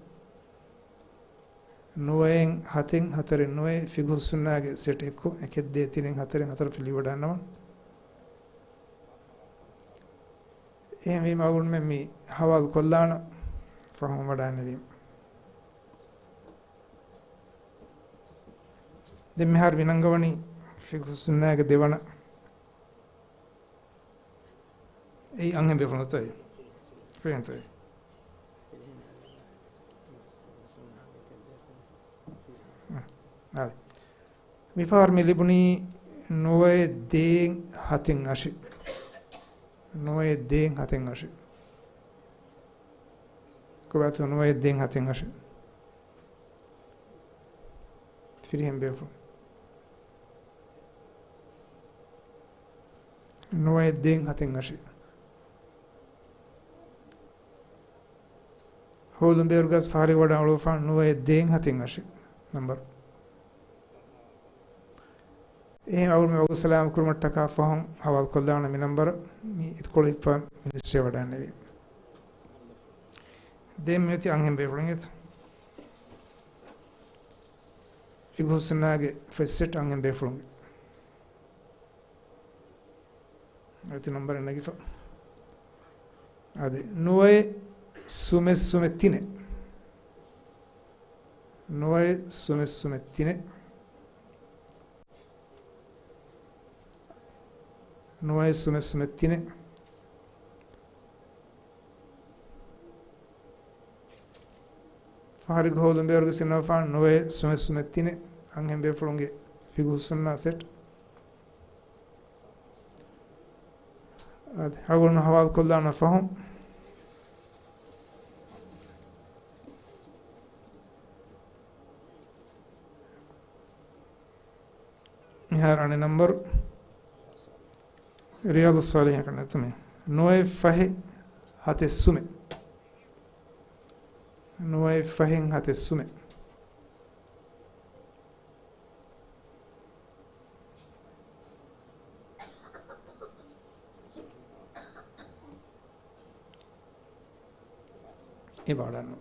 ނުވައެއް ހަތެއް ހަތަރެއް ނުވައެއް. ފިގުހު ސުންނާގެ ސެޓް އެއްކޮށް، އެކެއް ދޭއް ތިނެއް ހަތަރެއް ހަތަރު ފިލި ވަޑާންނަވާ. އެހެންވީމަ އަޅުގަނޑުމެން މި ހަވާލު ކޮށްލާނަން ފަހުން ވަޑާންނެވީމަ. ދެން މިހާރު މި ނަންގަވަނީ ފިޤުހުއްސުންނާގެ ދެވަނަ. އެއީ އަންހެން ބޭފުޅުންތޯއޭ؟ ފިރިހެންތޯއޭ؟ އާދެ. މިފަހަރު މި ލިބުނީ ނުވައެއް ދޭއް ހަތެއް އަށި. ނުވައެއް ދޭއް ހަތެއް އަށި. ކޮބާތޯ ނުވައެއް ދޭއް ހަތެއް އަށި؟ ފިރިހެން ބޭފުޅުން. ނުވައެއް ދޭއް ހަތެއް އަށި. ހޯލުން ބޭރުގަސް ފަހަރެއް ވަޑަން އުޅުއްފާން ނުވައެއް ދޭއް ހަތެއް އަށި ނަންބަރު. އެހެން އަޅުގަނޑު މި ވަގުތު ސަލާމަތް ކުރުމަށްޓަކާ ފަހުން ހަވާލު ކޮށްލާނަން މި ނަންބަރު މި އިތުކޮޅު ހިއްޕާ މިނިސްޓްރީ ވަޑަންނެވީ. ދެން މިއޮތީ އަންހެން ބޭފުޅުންގެ ފިޤުހުއްސުންނާގެ ފަސް ސެޓް އަންހެން ބޭފުޅުންގެ. އަދި ނަންބަރެއް ނެގިފަ. އަދި ނުވައެއް ސުމެއް ސުމެއް ތިނެއް. ނުވައެއް ސުމެއް ސުމެއް ތިނެއް. ނުވައެއް ސުމެއް ސުމެއް ތިނެއް. ފަހަރެއްގެ ހޯލުން ބޭރުގަސް އިންނަވާފާން ނުވައެއް ސުމެއް ސުމެއް ތިނެއް އަންހެން ބޭފުޅުންގެ ފިޤުހުއްސުންނާ ސެޓް. އަދި އަޅުގަނޑު ހަވާލު ކޮށްލާނަން ފަހުން. މިހާރު އަނެއް ނަންބަރު ރިޔާޟުއްޞާލިޙީން ކަން ނެތުމޭ. ނުވައެއް ފަހެއް ހަތެއް ސުމެއް. ނުވައެއް ފަހެއް ހަތެއް ސުމެއް. އެބަ ވަޑަން.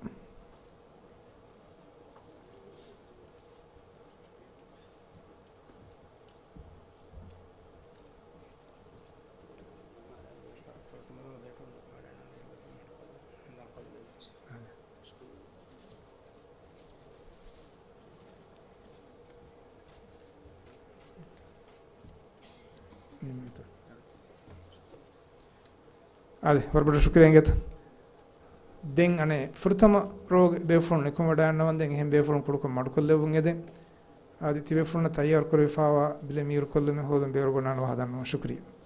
އާދެ، ވަރަށް ބޮޑަށް ޝުކުރިއްޔާ އިނގޭތަ. ދެން އަނެއް ފުރަތަމަ ރޯގެ ބޭފުޅުން ނިކުމެވަޑައިގަންނަވަން ދެން އެހެން ބޭފުޅުން ކުޅުކޮށް މަޑުކޮށްލެވުން އެދެން. އާދެ، ތިބޭފުޅުންނަށް ތައްޔާރު ކުރެވިފާވާ ބިލެއް މީރުކޮށްލުމެއް ހޯލުން ބޭރުގަންނާނެ ވަހަ ދަންނަވަން. ޝުކުރިއްޔާ.